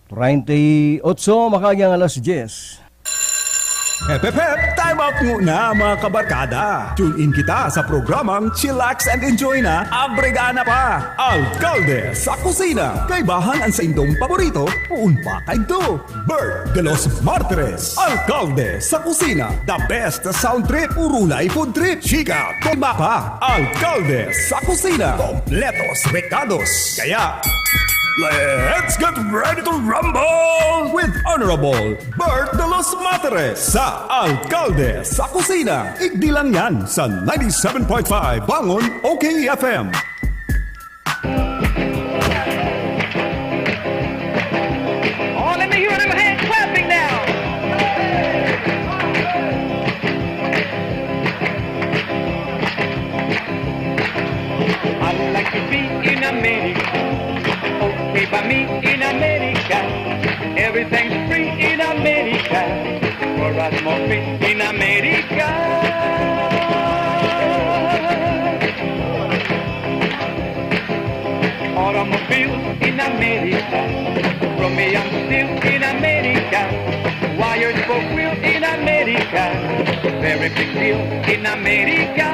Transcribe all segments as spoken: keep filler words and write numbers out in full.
Treinta y ocho, makaagi ang alas diyes. Hep, hep, hep! Time out nguna, mga kabarkada! Tune in kita sa programang Chillax and Enjoy na, abrega na pa! Alkalde sa Kusina! Kaibahan an saindong paborito, poon pa kaidto! Bert de los Martires, Alkalde sa Kusina! The best sound trip, urulay food trip, chika, Tembaka, Alkalde sa Kusina. Kompletos rekados. Kaya, let's get ready to rumble with Honorable Bert de los Materes sa Alkalde sa Kusina. Igdi lang yan sa ninety-seven point five Bangon O K F M. Oh, let me hear them hands clapping now. I like to be in America. Okay by me in America. Everything's free in America. For us more free in America. Automobiles in America, chromium steel in America, wires for grill in America, very big deal in America.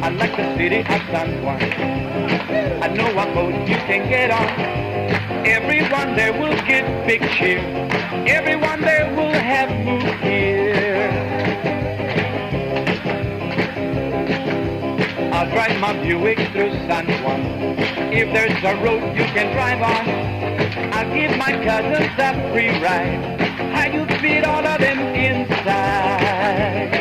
I like the city of San Juan. I know a boat you can get on. Everyone there will give big cheer. Everyone there will have moved here. I'll drive my Buick through San Juan. If there's a road you can drive on, I'll give my cousins a free ride. How you fit all of them inside?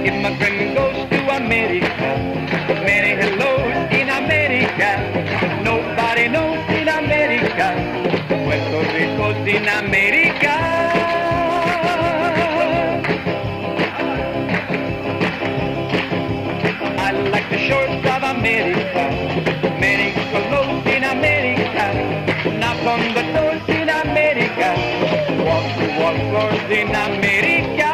Immigrant goes to America. Many hellos in America. Nobody knows in America. Puerto Rico's in America. I like the shores of America. Many clothes in America. Knock on the doors in America. Walk the walk floors in America.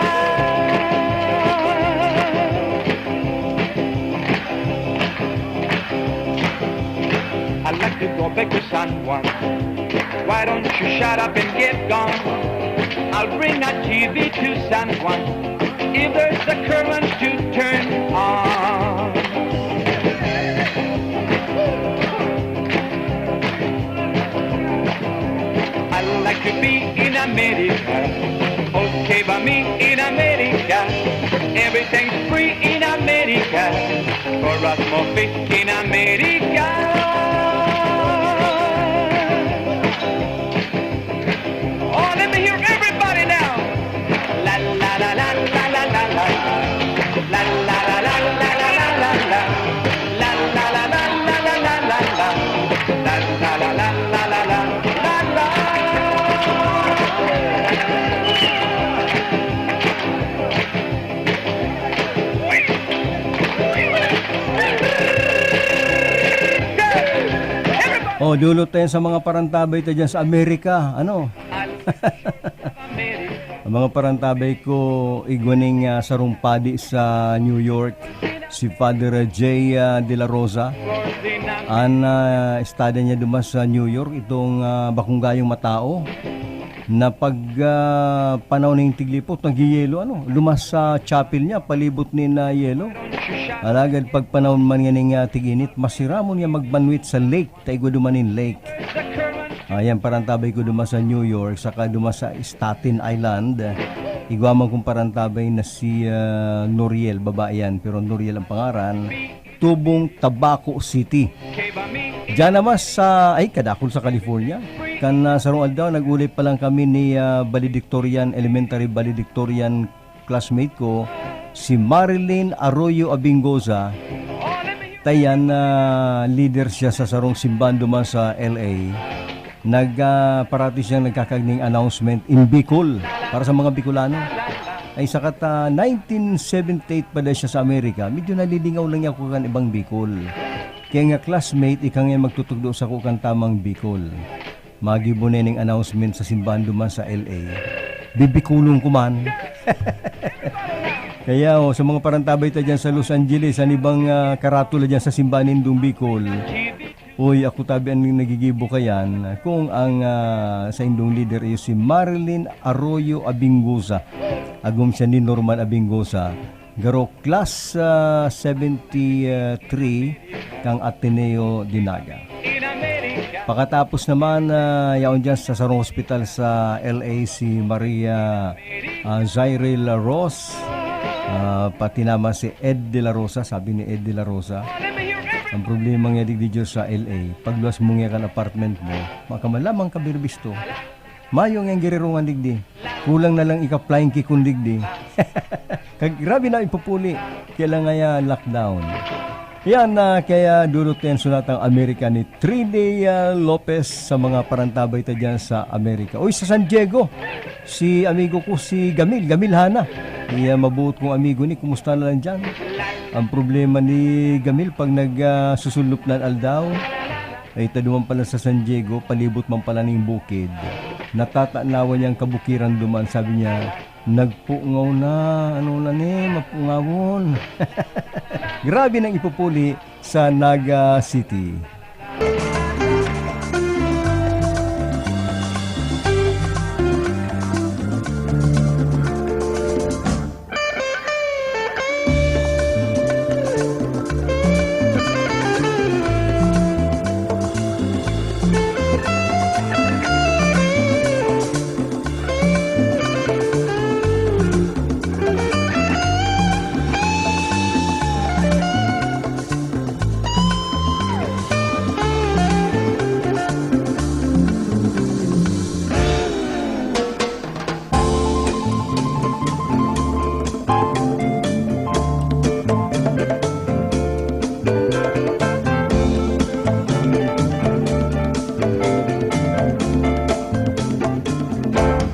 I like to go back to San Juan. Why don't you shut up and get gone? I'll bring a T V to San Juan if there's a current to turn on. I like to be in America, okay by me in America. Everything's free in America, for us more fish in America. Oh, let me hear everybody now. La la la la la la la la. La la la la la la la la la. La la la la la la la la la. La la la la la la la la la. Oh, dulot tayo sa mga parantabay ta dyan sa Amerika. Ano? Ang mga parantabay ko, igwa ning, ah, sarong padi sa New York, si Father J, ah, De La Rosa. An, ah, estada niya duman sa New York, itong, ah, bakong gayong matao. Na pag, ah, panahon nin tiglipot, nagyeyelo, ano, lumas sa chapel niya, palibot nin, ah, yelo. Alagad pag panahon man nganing, ah, tig-init, masiramon niya magbanwit sa lake, ta igwa duman nin lake. Ayan, parantabay ko duman sa New York, saka duman sa Staten Island. Igwa man kong parantabay na si, ah, Noriel, babae yan, pero Noriel ang pangaran. Tubong, Tabaco City. Diyan naman sa, ay, kadakul sa California. Kan, ah, sarong aldaw, nag-ulay pa lang kami ni, ah, valedictorian, elementary valedictorian classmate ko, si Marilyn Arroyo Abingoza. Tayan na leader siya sa sarong simbahan duman sa L A. Nag, ah, parati siyang nagkakagning announcement in Bicol para sa mga Bicolano. Ay, sakat, ah, nineteen seventy-eight pa dai siya sa Amerika, medyo nalilingaw lang niya ako kan ibang Bicol. Kaya nga classmate, ika ngayon magtutugdo sa ko kan tamang Bicol. Magibo na ning announcement sa simbahan duman sa L A. Bibikulon ko man. Kaya, oh, sa mga parantabay ta dyan sa Los Angeles, an ibang, ah, karatula dyan sa simbahan nindong Bicol. Uy, ako tabi an nagigibo kayan. Kung ang, ah, saindong leader iyo si Marilyn Arroyo Abingosa, agom siya ni Norman Abingosa, garo class, ah, seventy-three kan Ateneo de Naga. Pakatapos naman, ah, yaon dyan sa sarong hospital sa L A si Maria, ah, Zairil Ross, ah, pati naman si Ed De La Rosa. Sabi ni Ed De La Rosa, ang problema nga digdi dyan sa L A, pagluwas mo nga kan apartment mo, makaman lamang ka birbisto. Mayo nga girirungan digdi. Kulang na lang ika-flying kick kun digdi. Kag grabe na ipupuli. Kailan ngaya lockdown? Yan na kaya dulot na yan sunatang Amerika ni Trinidad Lopez sa mga parantabay ta dyan sa Amerika. Uy, sa San Diego, si amigo ko si Gamil, Gamil Hana. Iya mabuot kong amigo ni, kumusta na lang dyan? Ang problema ni Gamil, pag nag, ah, susulop na an aldaw, ay, ta duman pala sa San Diego, palibot man pala ning bukid. Natatanawan niyang kabukiran duman, sabi niya, "Nagpungaw na, ano na ni, mapungawon." Grabe nang ipupuli sa Naga City.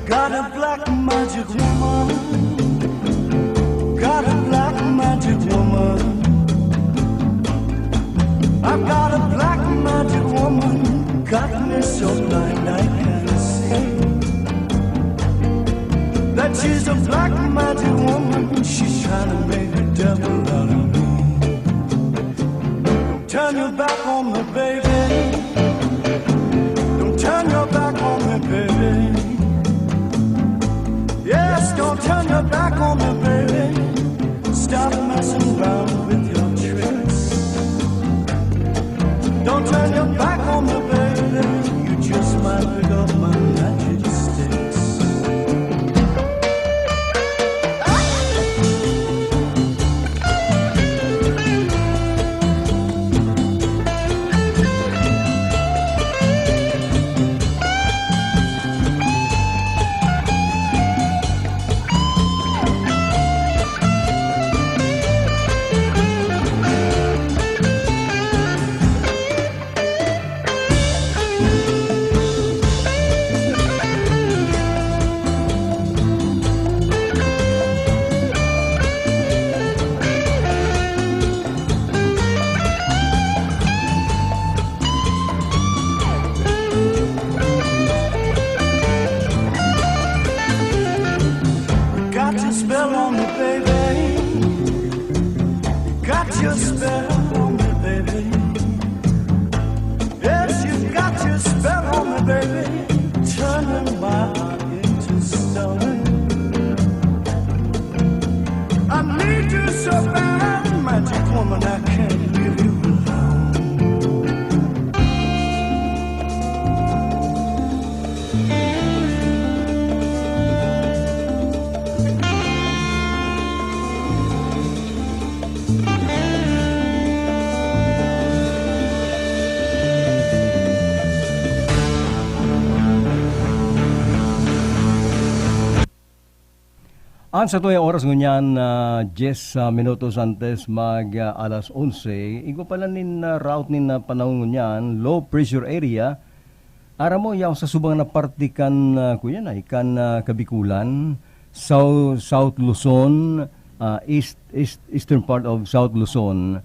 Got a black magic woman. Got a black magic woman. I got a black magic woman. Got me so blind I can't see. That she's a black magic woman. She's trying to make a devil out of me. Turn your back on me, baby. Don't turn your back on me, baby. Yes, don't turn your back on me, baby. Stop messing around with your tricks. Don't turn your back on me, baby. You just might pick up my magic sticks. Got your spell on me, baby. Got your spell on me, baby. Yes, you got your spell on me, baby. Turning my heart into stone. I need you so bad, magic woman, I can't leave you alone. An satuyang oras ngunyan, ah, diyes, ah, minutos antes mag, ah, alas onse, igwa pala nin, ah, route nin, ah, panahon ngunyan, low pressure area. Aram mo, yaon sa subang na parte kan, ah, kuya na, kan, ah, Kabikulan, South, South Luzon, ah, east, east, eastern part of South Luzon.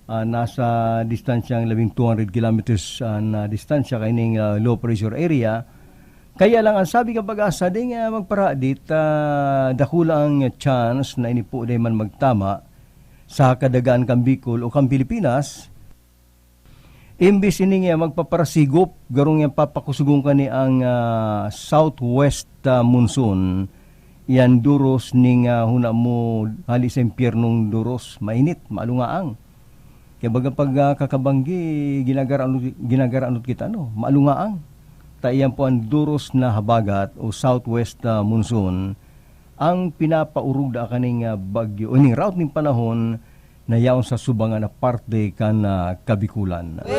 Ah, nasa distansyang labing two hundred kilometers, ah, na distansya kaining, ah, low pressure area. Kaya lang, ang sabi kan PAGASA, dai nga magparadit, ah, dakula ang chance na ini po dai man magtama sa kadagaan kan Bicol o kan Pilipinas. Imbis ini nga magpaparasigop, garo nga papakusugon kani ang, ah, southwest, ah, monsoon. Iyan duros ning, ah, huna mo, hali sa impyernong duros, mainit, maalungaang. Kaya baga pag, ah, kakabanggi, ginagaraanot, ginagaraanot kita, no? Maalungaang. Ta iyan po ang duros na habagat o southwest, ah, monsoon ang pinapaorog daa kaning, ah, bagyo, o ning route ning panahon na yaon sa subangan na parte kan, ah, Kabikulan. Well,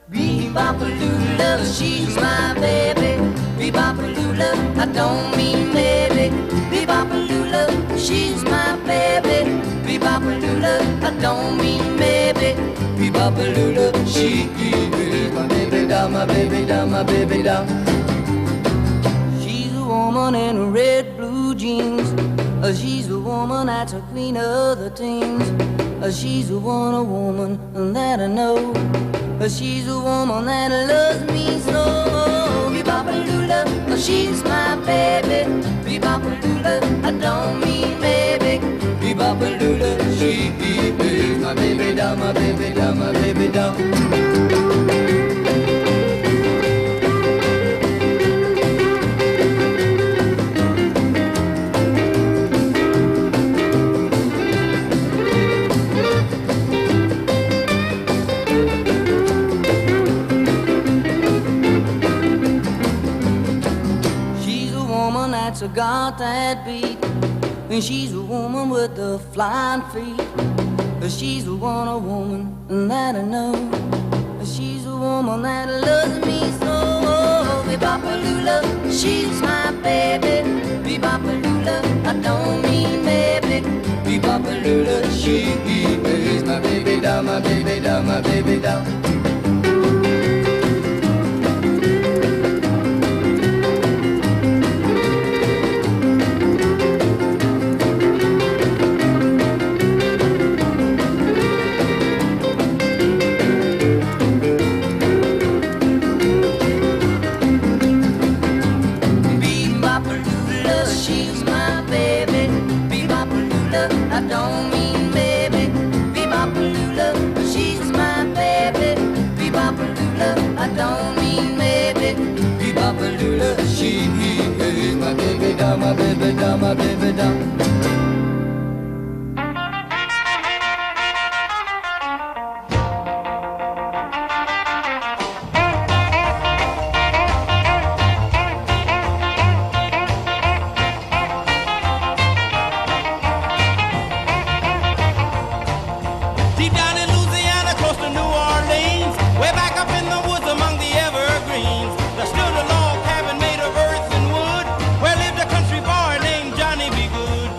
Bebopalula, she's my baby. Bebopalula, I don't mean maybe. Bebopalula, she's my baby. Bebopalula, I don't mean maybe. Bebopalula, she is my baby doll, my baby doll, my baby doll. She's a woman in red blue jeans. Uh, she's a woman that's a queen of the teens. Uh, she's a wonder woman that I know. Uh, she's a woman that loves me so. Bebopalula, uh, she's my baby. Bebopalula, I don't mean maybe. Bebopalula, she is my baby doll, my baby doll, my baby doll. She's a woman that's a got that beat. And she's a woman with the flying feet. She's a wonder woman that I know. She's a woman that loves me so. Bebopalula, she's my baby. Bebopalula, I don't mean maybe. Bebopalula, she is my baby doll, my baby doll, my baby doll. Bebopalula, she's my baby. Bebopalula, I don't mean maybe. Bebopalula, she's my baby. Bebopalula, I don't mean maybe. Bebopalula, she is my baby doll, my baby doll, my baby doll. Deep down in Louisiana, close to New Orleans, way back up in the woods among the evergreens, there stood a log cabin made of earth and wood, where lived a country boy named Johnny B. Good.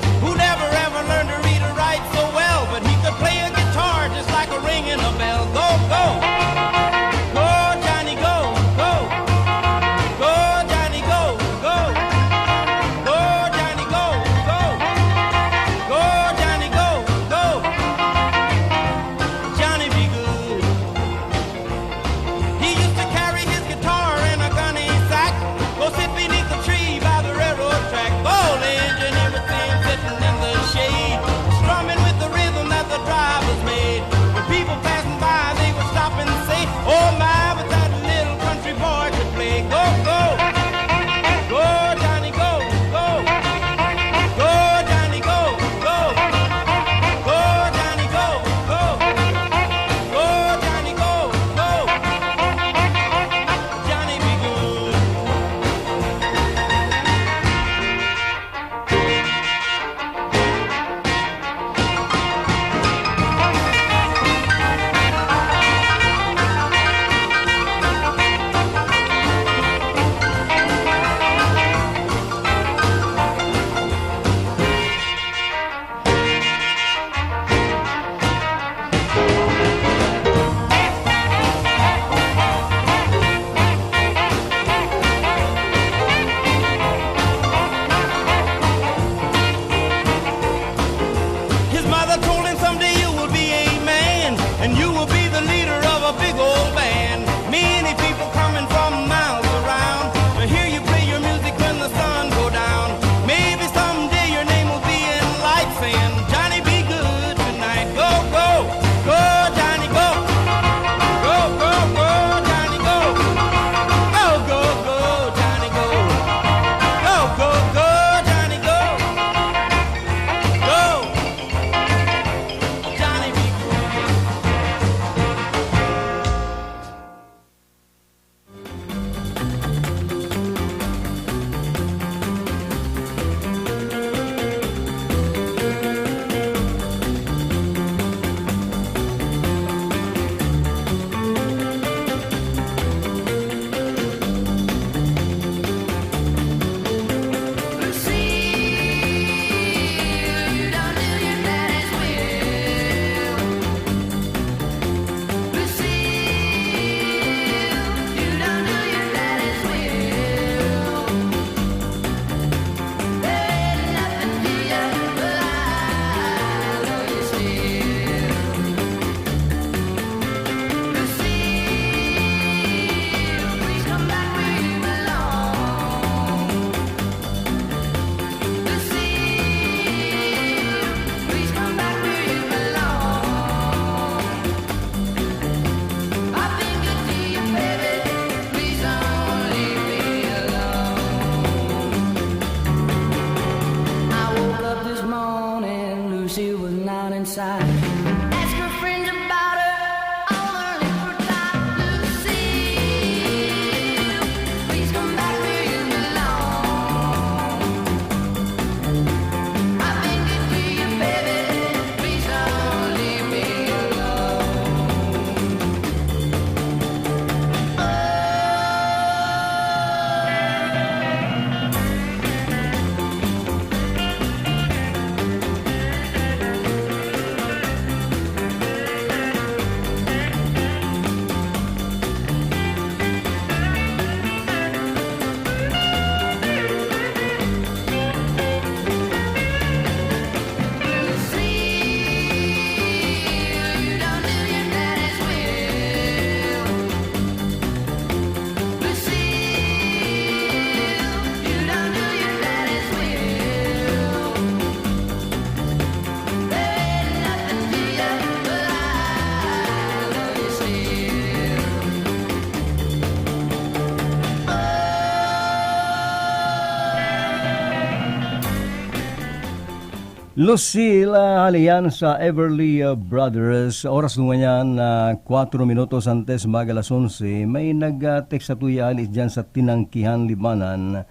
Lucille, ah, Alianza, Everly, ah, Brothers. Oras ngunyan na kwatro minutos antes mag alas onse, may nag-, ah, text sa tuya ali diyan sa Tinangkihan, Libmanan.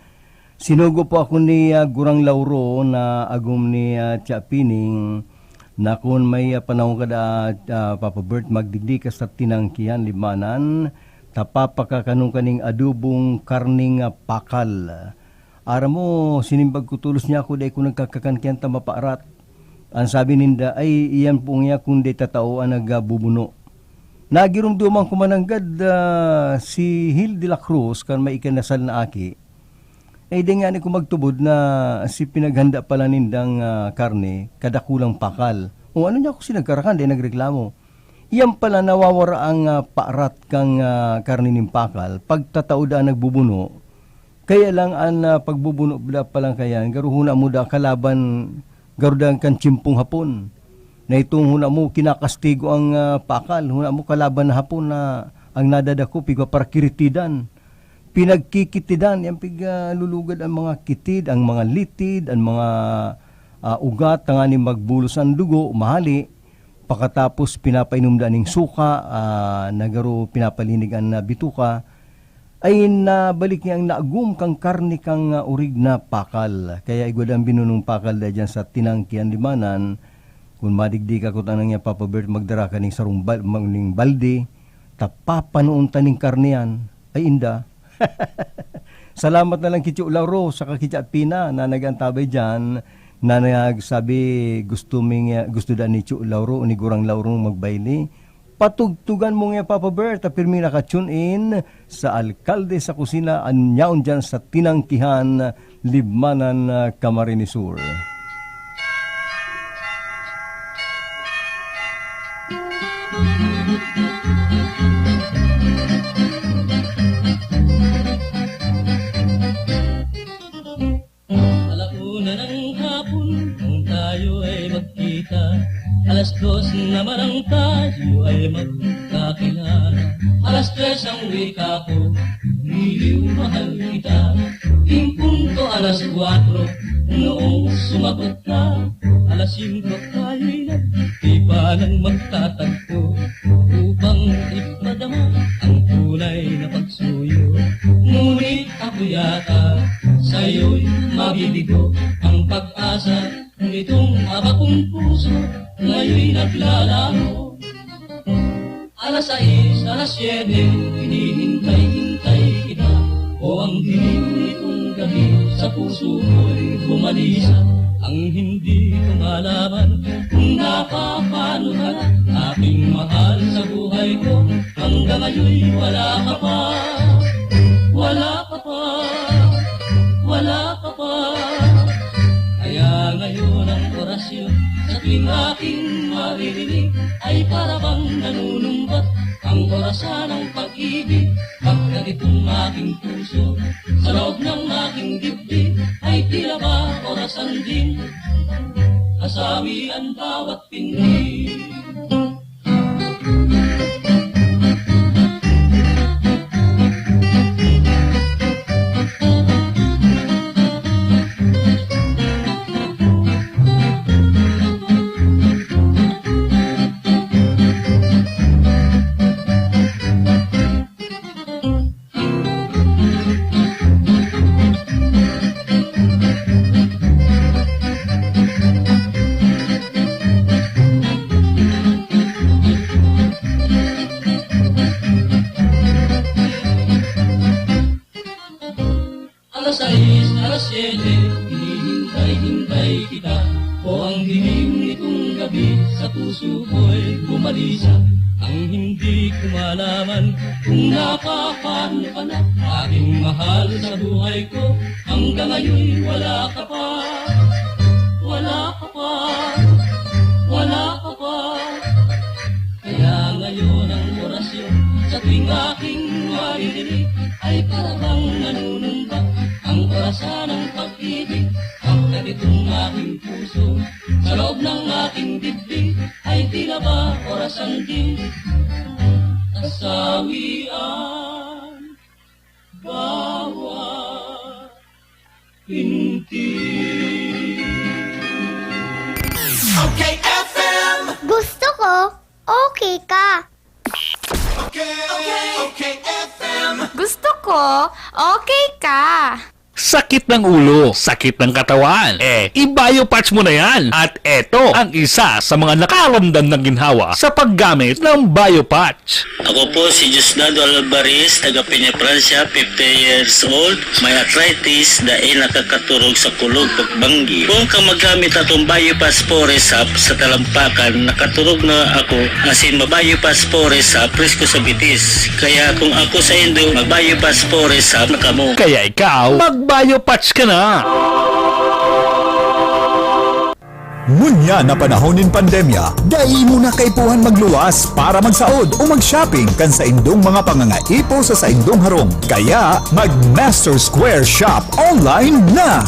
Sinugo po ako ni, ah, Gurang Lauro na agom ni, ah, Tia Pining na kun may, ah, panahon ka da, ah, Papa Bert, magdigdi ka sa Tinangkihan, Libmanan, ta papakakanon ka ning adobong karneng, ah, pakal. Aram mo, sinimbag ko tolos niya ako, dai ko nagkakakan kaya ta mapaarat. An sabi ninda, "Ay, iyan po niya kun dai tatao an nagbubuno." Nagirumduman ko mananggad, ah, si Hil de la Cruz kan may ikinasal na aki. Ay, di nga ni ko magtubod na si pinaghanda pala nindang, ah, karne, kadakulang pakal. O ano niya ako sinagkarakan, dai nagreklamo. Iyan pala nawawara ang, ah, paarat kan, ah, karne nin pakal, pagtatao da nagbubuno. Kaya lang an, ah, pagbubuno da pa lang kayan, garo huna mo da kalaban, garo da kan tiyempong Hapon. Na itong huna mo, kinakastigo ang, ah, pakal, huna mo kalaban na Hapon na ang nadadakop, igwa para kiritidan. Pinagkikitidan, yan pig, ah, lulugad ang mga kitid, ang mga litid, ang mga, ah, ugat, tanganing magbulos ang dugo, mahali. Pakatapos, pinapainom da ning suka, ah, na garo pinapalinig an, ah, bituka. Ay nabalik niya ang naagom kan karne kan, ah, orig na pakal. Kaya igwa da an binunong pakal da diyan sa Tinangkihan, Libmanan. Kun madigdi ka, kun tanang niya, Papa Bert, magdara ka ning sarong bal-, mag-, ning balde, ta papanoon ta ning karne yan. Ay, inda. Salamat na lang ki Tio Lauro saka ki Tia Pina na nag-antabay diyan, na nagsabi gusto mi nga, gusto da ni Tio Lauro, ni Gurang Lauro magbayli. Patugtugan mo nga, Papa Bert, ta pirmi naka-tune in sa Alkalde sa Kusina, an yaon diyan sa Tinangkihan, Libmanan, Camarines Sur. Alauna ng hapon, kung tayo ay magkita, alas dos naman ang tayo ay magkakilala. Alas tres ang wika ko, "Liliw, mahal kita." Yung punto alas kwatro, noong sumagot ka, alas singko tayo'y nagtipa ng magtatagpo upang ipadama ang tunay na pagsuyo. Ngunit ako yata sa'yo'y mabibigo, ang pag-asa nitong abakong puso ngayon'y naglalaho. Alas sais, alas siyete, hinihintay-hintay kita. O ang dilim nitong gabi, sa puso ko'y bumalisa. Ang hindi ko malaman kung napapaano ka na, aking mahal sa buhay ko. Hanggang ngayon'y wala ka pa, wala ka pa, wala ka pa. Kaya ngayon ang orasyon sa tuwing aking maririnig ay para bang nanunumbat ang orasan ng pag-ibig. Pagkat itong aking puso sa loob ng aking dibdib ay tila ba orasan din. Asawi ang bawat pindig. Alas sais, alas siyete, hinihintay-hintay kita. O ang dilim nitong gabi, sa puso ko'y bumalisa. Ang hindi ko malaman kung napapaano ka na, aking mahal sa buhay ko. Hanggang ngayon wala ka pa, wala ka pa, wala ka pa. Kaya ngayon ang orasyon sa tuwing aking maririnig ay para bang nanunumbat ang orasan ng pag-ibig. Pagkat itong aking puso sa loob ng aking dibdib ay tila ba orasan din. Kasawian, bawat pintig. Okay ka. Okay, okay, okay, F M. Gusto ko, okay ka. Sakit ng ulo, sakit ng katawan. Eh, i-Biopatch mo na yan. At eto ang isa sa mga nakaramdam ng ginhawa sa paggamit ng Biopatch. Ako po si Diosdado Alvarez, taga Peña, Francia, fifty years old, may arthritis, dai nakakaturog sa kulog pagbanggi. Kung ka magamit atong Biopass Forest Sap sa talampakan, nakaturog na ako, asin ma-Biopass Forest Sap, presko sa bitis. Kaya kung ako sa indo, mag-Biopass Forest Sap na kamo. Kaya ikaw, mag-Biopatch ka na! Ngunyan na panahon nin pandemya, dai mo na kaipuhan magluwas para magsaod o mag-shopping kan saindong mga pangangaipo sa saindong harong. Kaya, mag-Master Square Shop online na!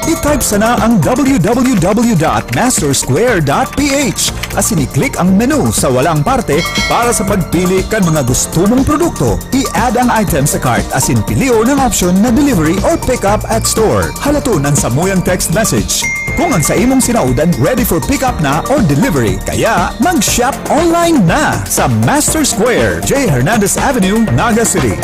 I-type sana ang w w w dot master square dot p h asin i-click ang menu sa walang parte para sa pagpili kan mga gusto mong produkto. I-add ang item sa cart asin pilion ang option na delivery or pick up at store. Halaton an samuyang text message kung ang sa imong sinaodan ready for pick up na or delivery. Kaya mag-shop online na sa Master Square, J Hernandez Avenue, Naga City.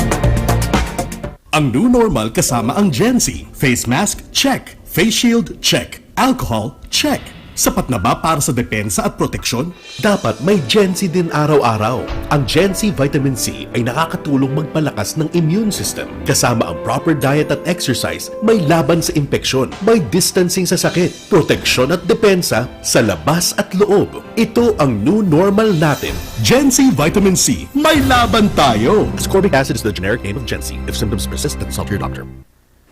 Ang new normal kasama ang Gen Z. Face mask, check. Face shield, check. Alcohol, check. Sapat na ba para sa depensa at proteksyon? Dapat may Gen Z din araw-araw. Ang Gen Z Vitamin C ay nakakatulong magpalakas ng immune system. Kasama ang proper diet at exercise, may laban sa impeksyon, may distancing sa sakit, proteksyon at depensa sa labas at loob. Ito ang new normal natin. Gen Z Vitamin C, may laban tayo! Ascorbic acid is the generic name of Gen Z. If symptoms persist, consult your doctor.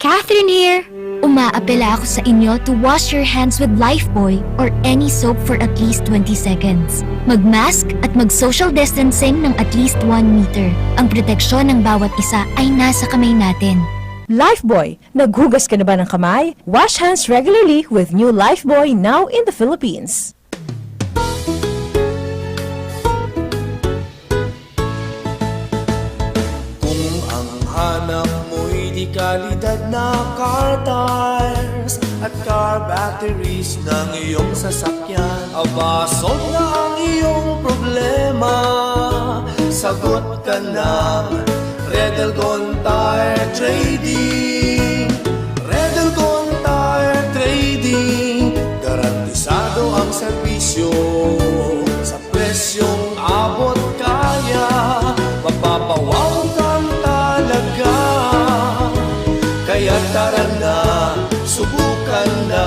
Catherine here! Umaapela ako sa inyo to wash your hands with Lifebuoy or any soap for at least twenty seconds. Mag-mask at mag-social distancing ng at least one meter. Ang proteksyon ng bawat isa ay nasa kamay natin. Lifebuoy, naghugas ka na ba ng kamay? Wash hands regularly with new Lifebuoy now in the Philippines. Kung ang hanap mo'y di kalidad na car tires at car batteries ng iyong sasakyan, aba, solve na ang iyong problema. Sagot ka ng Red Elgon Tire Trading. Red Elgon Tire Trading, garantisado ang serbisyo sa presyong abot kaya, mapapawaw kang talaga. Kaya tara na, subukan na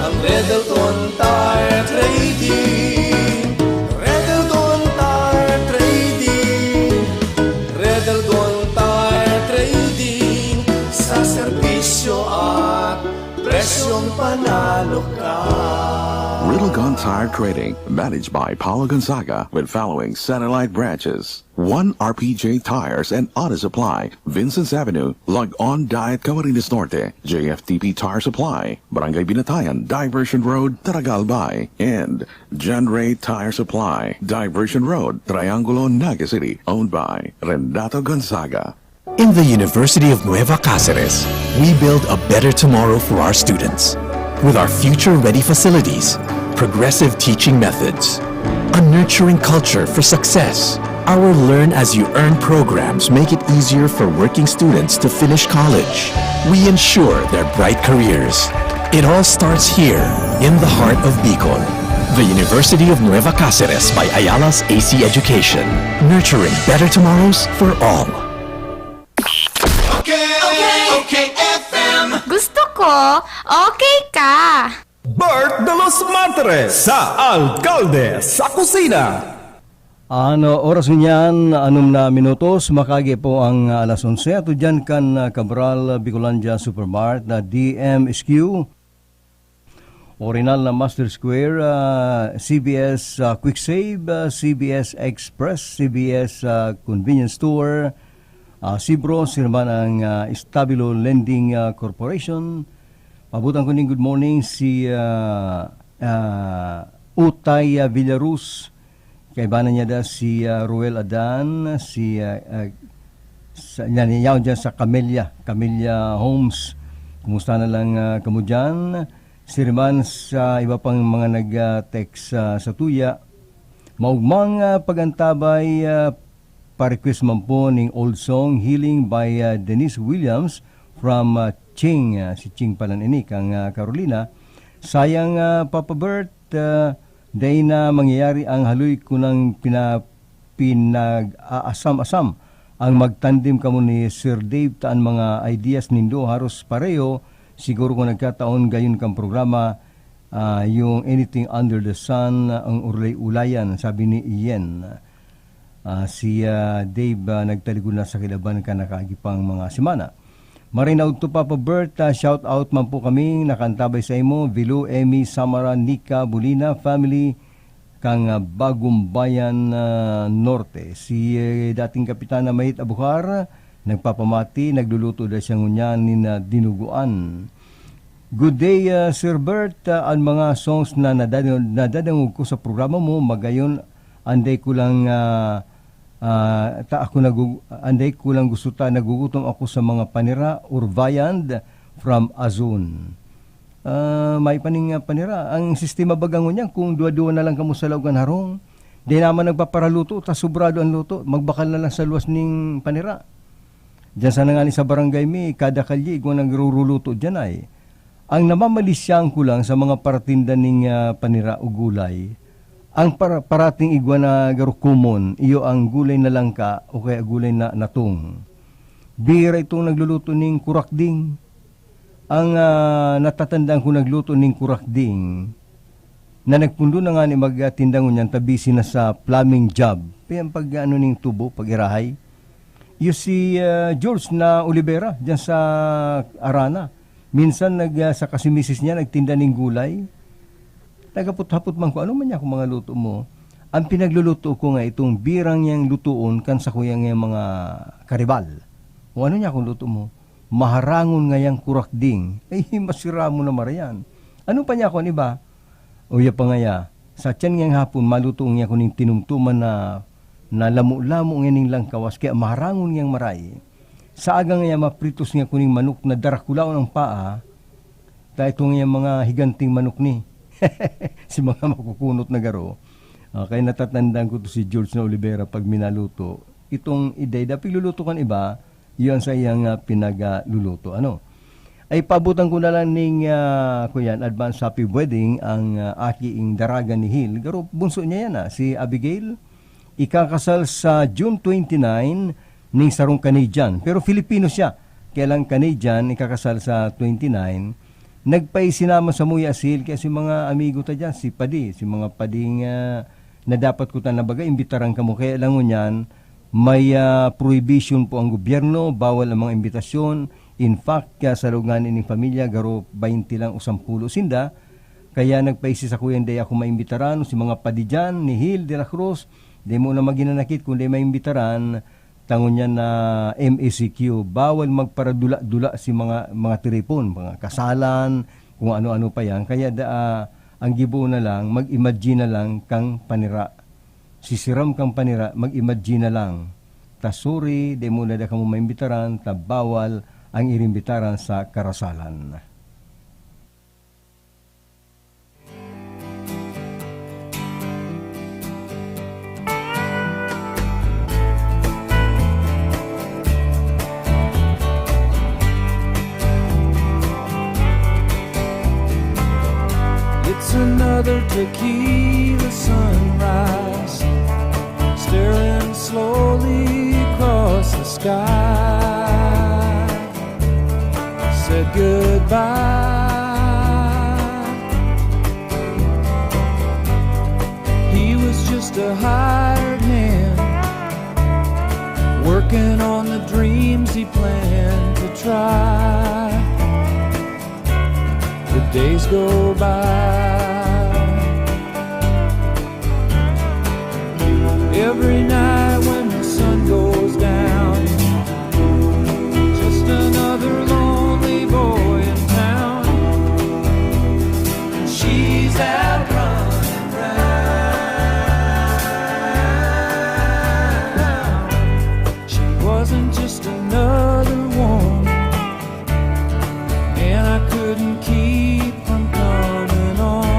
ang Red Elgon Tire Trading. Red Elgon Tire Trading. Red Elgon Tire Trading, sa serbisyo at presyong panalo ka. Red Elgon Tire Trading, managed by Paulo Gonzaga, with following satellite branches: one R P J Tires and Auto Supply, Vincent's Avenue, Log-On Diet, Camarines Norte; J F T P Tire Supply, Barangay Binatayan, Diversion Road, Taragal Bay; and John Ray Tire Supply, Diversion Road, Triangulo, Naga City, owned by Renato Gonzaga. In the University of Nueva Caceres, we build a better tomorrow for our students. With our future-ready facilities, progressive teaching methods, a nurturing culture for success, our Learn As You Earn programs make it easier for working students to finish college. We ensure their bright careers. It all starts here, in the heart of Bicol. The University of Nueva Caceres by Ayala's A C Education, nurturing better tomorrows for all. Okay, okay, okay, F M. Gusto ko, okay ka. Bert de los Martires sa Alkalde sa Kusina. Ano, oras ngunyan, anom na minutos, makagi po ang alas onse. Ato dyan kan ah, Cabral Bicolandia Supermart na D M S Q, Orinal na Master Square, ah, C B S ah, Quick Save, ah, C B S Express, C B S ah, Convenience Store, ah, Sibro, sirman ang ah, Estabilo Lending ah, Corporation. Pabutan ko ning good morning si ah, ah, Utay ah, Villaruz. Kaibanan niya da si ah, Ruel Adan, si ah, ah, sa, yan, yan, dyan sa Camellia, Camellia Homes. Kumusta na lang ah, kamo dyan? Sirman sa iba pang mga nag-text ah, sa tuya. Maugmang, ah, pag-antabay, ah, pa-request man po ning old song, Healing by, ah, Denise Williams from, ah, Ching. Ah, si Ching pala ini, kang, ah, Carolina. Sayang, ah, Papa Bert, ah, dai na mangyayari ang haloy ko nang pina-, pinag-aasam-asam. Ang magtandem kamo ni Sir Dave, ta an mga ideas nindo haros pareho, siguro kung nagkataon gayon kang programa, ah, yung Anything Under the Sun, ang Ulay-ulayan, sabi ni Ian. Ah, si, ah, Dave, ah, nagtaligod na sa kilaban kan nakaagi pang mga semana. Maray na udto, Papa Bert, ah, shout out man po kami, nakaantabay sa imo, Vilo, Emmy, Samara, Nika, Bulina, family, kang, ah, Bagumbayan, ah, Norte. Si, eh, dating Kapitan na Mayit Abujar, nagpapamati, nagluluto daw siya ngunyan nin, ah, dinuguan. Good day, ah, Sir Bert. Ah, an mga songs na nadadangog, nadadangog ko sa programa mo, magayon, anday ko lang, ah, ah, ta ako nagu-, anday ko lang gusto ta, nagugutom ako sa mga panira or viand from Azun. Ah, may pa ning, ah, panira. Ang sistema baga ngunyan, kung duwa-duwa na lang kamo sa laog kan harong, di naman nagpaparaluto, ta sobrado an luto, magbakal na lang sa luwas ning panira. Diyan sana ngani sa barangay mi, kada kalye igwa nagruruluto diyan ay. Ang namamalisyahan ko lang sa mga paratinda ning, ah, panira o gulay, ang para-, parating igwa na garo common, iyo ang gulay na langka o kaya gulay na natong. Bihira itong nagluluto ning kurakding. Ang, ah, natatandaan ko nagluto ning kurakding, na nagpundo na ngani magtinda ngunyan ta busy na sa plumbing job. Kaya ang pag-ano ning tubo, pag-irahay. Iyo si, ah, George na Olivera, diyan sa Arana. Minsan nag, ah, saka si misis niya nagtinda ning gulay. Nagapot-hapot man ko, "Ano man niya akong mga luto mo?" Ang pinagluluto ko nga itong birang niyang lutoon kan sakuya niyang mga karibal. "O ano niya akong luto mo?" Maharangon ngayang kurakding. Ay, masira mo na marayan. Ano pa niya ako an iba? Uya pa ngaya, sa tiyan ngayang hapon, maluto niya ko ning tinumtuman na, na lamo-lamo nganing langkawas, kaya maharangon ngayang maray. Sa aga ngaya, mapritos niya ko ning manok na darakulaon ang paa, ta ito ngayang mga higanting manok ni. Si mga makukunot na garo. Ah, kaya natatandaan ko to si George na Olivera pag minaluto. Itong iday, dapit luluto kan iba, Iyan sa iyang, ah, pinagluluto, ano. Ay, paabutan ko na lang ning, ah, kuyan, advance happy wedding ang, ah, aki ing daraga ni Hil. Garo, bunso niya yan, ah, si Abigail. Ikakasal sa June twenty-nine ning sarong Canadian. Pero Filipino siya. Kaya lang Canadian, ikakasal sa twenty-nine. Nagpaisinama sa muya si Hil kaya si mga amigo ta dyan, si Padi, si mga Pading, ah, na dapat ko ta na baga, imbitaran kamo. Kaya lang ngunyan, may, ah, prohibition po ang gobyerno, bawal ang mga imbitasyon. In fact, ah, sa loob nga nin pamilya, garo baynte lang o sampulo sinda. Kaya nagpaisi sa kuyang dai ako maimbitaran, si mga Padi dyan, ni Hil de la Cruz, di mo na maginanakit kung dai maimbitaran, tangon niya na M A C Q, bawal magparadula-dula si mga, mga tiripon, mga kasalan, kung ano-ano pa yan. Kaya da, ah, ang gibo na lang, mag-imagine na lang kang panira. Sisiram kang panira, mag-imagine na lang. Ta sorry, di mo na da kamo maimbitaran, ta bawal ang irimbitaran sa karasalan. It's another tequila sunrise, staring slowly across the sky. Said goodbye. He was just a hired hand, working on the dreams he planned to try. The days go by. Every night when the sun goes down, just another lonely boy in town. And she's out running round. She wasn't just another one, and I couldn't keep from coming on.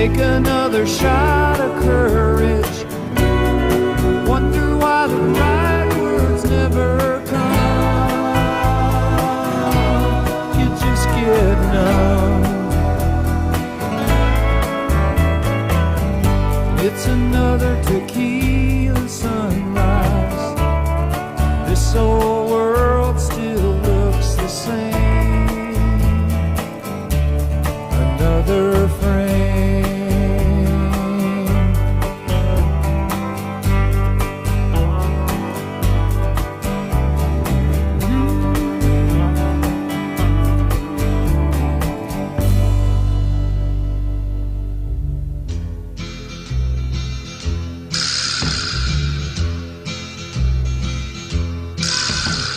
Take another shot of courage. Wonder why the right words never come. You just get numb. It's another tequila sunrise. This old world still looks the same. Another frame.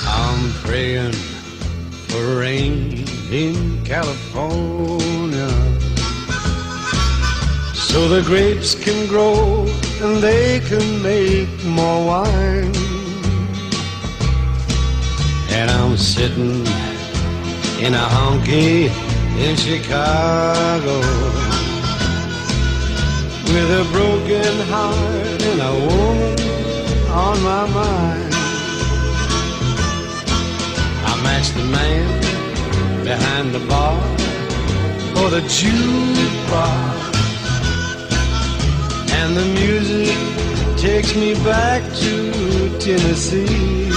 I'm praying for rain in California, so the grapes can grow and they can make more wine. And I'm sitting in a honky in Chicago with a broken heart and a woman on my mind. I match the man behind the bar or the jukebox, and the music takes me back to Tennessee.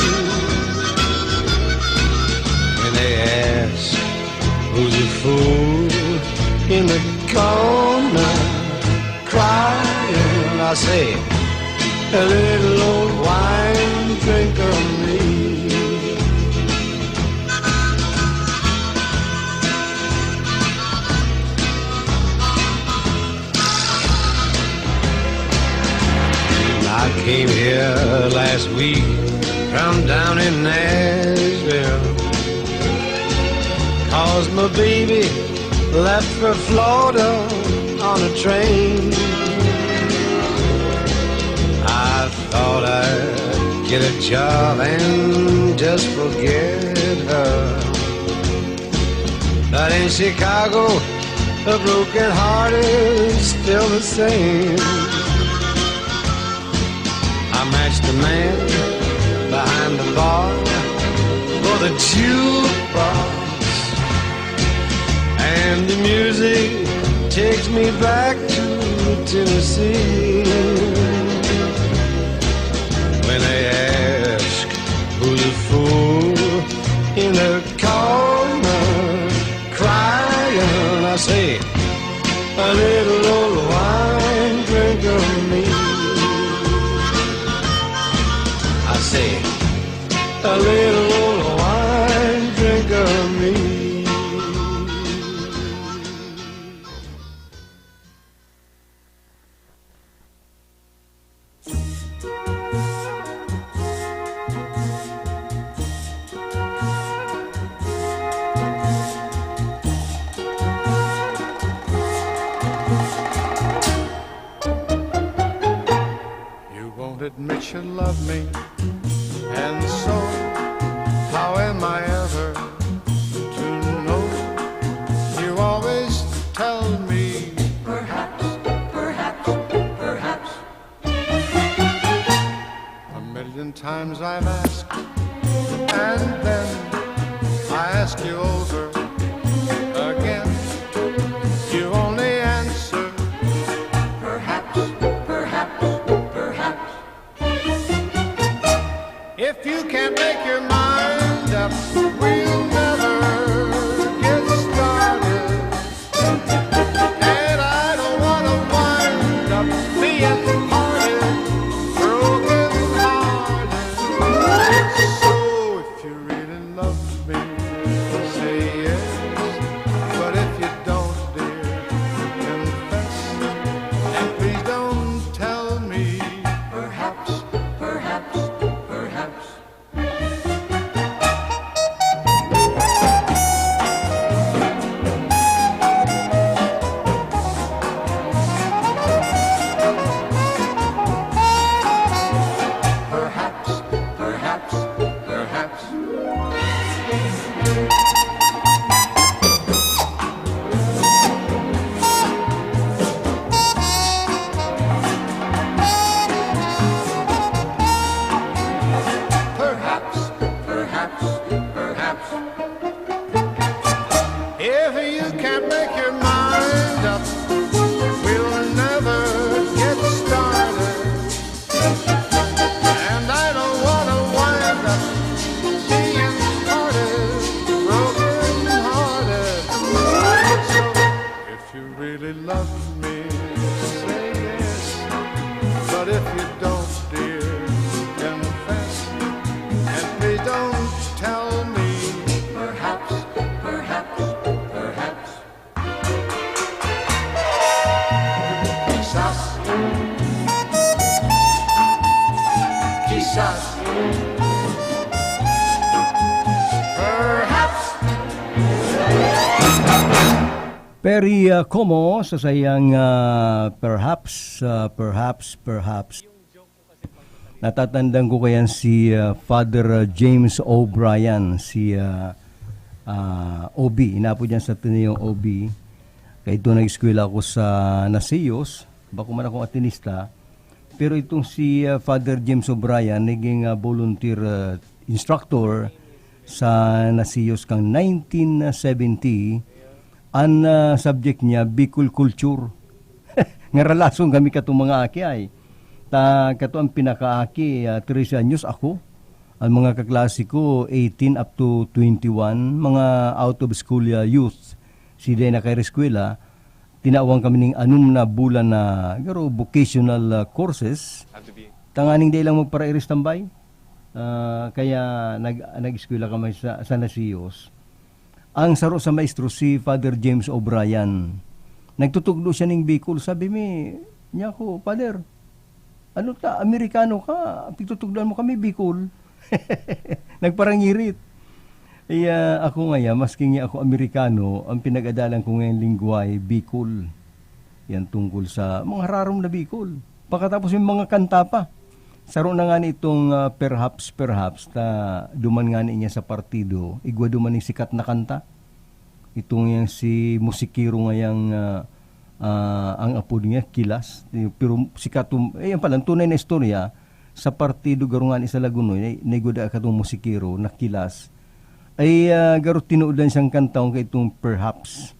When they ask who's the fool in the corner crying, I say, a little old wine drinker me. I came here last week from down in Nashville, 'cause my baby left for Florida on a train. I thought I'd get a job and just forget her. But in Chicago, a broken heart is still the same. I match the man behind the bar or the jukebox, and the music takes me back to Tennessee. When they ask who's the fool in the corner crying, I say, a little old wine drinker me. I say, a little old wine drinker me. You won't admit you love me, and so how am I ever to know? You always tell me, perhaps, perhaps, perhaps. A million times I've asked, and then I ask you over again. You only answer, perhaps, perhaps, perhaps. Really love me, say yes. But if you don't, dear, confess. And please don't tell me. Perhaps, perhaps, perhaps. Quizás. Quizás. Perhaps. Peri, ah, Como sa sayang, ah, perhaps, ah, perhaps, perhaps. Natatandaan ko kayan si, ah, Father, ah, James O'Brien, si, ah, ah, O B, inapod niya sa Ateneo O B. Kaya ito nag-eskwela ako sa Nasiyos, bako man akong Atenista. Pero itong si, ah, Father James O'Brien, naging, ah, volunteer, ah, instructor sa Nasiyos kang nineteen seventy. An, ah, subject niya, Bicol Culture. Ngaralason kami katong mga aki ay. Ta, kato ang pinakaaki, ah, trese anyos ako. Ang mga kaklase ko, eighteen up to twenty-one, mga out of school, ah, youth. Si Day na kay eskwela, tinawan kami ning anom na bulan na, garo, vocational, ah, courses. Tanganing dai lang magparairis tambay. Ah, kaya nag-, nag-eskwela kami sa, sa Nasiyos. Ang saro sa maestro, si Father James O'Brien. Nagtutugdo siya ning Bicol. Sabi mi, niya ako, "Father, ano ta, Amerikano ka? Pigtutugdoan mo kami, Bicol." Nagparangirit. Iya, ako ngaya, maski nga ako Amerikano, ang pinag-adalan ko ngayong lingwahe, Bicol. Yan tungkol sa mga rarom na Bicol. Pagkatapos yung mga kanta pa. Saro na nga ni itong, ah, perhaps, perhaps, ta duman nga niya sa partido, igwa duman yung sikat na kanta. Itong yang si musikero ngayang, ah, ah, ang apod niya, Kilas. Pero sikat, um, eh, yan pala, ang tunay na istorya, sa partido garo nga ni sa Lagunoy, na, naigwa da katong musikero na Kilas. Ay, ah, garo tinuod lang siyang kanta, kung kaitong perhaps.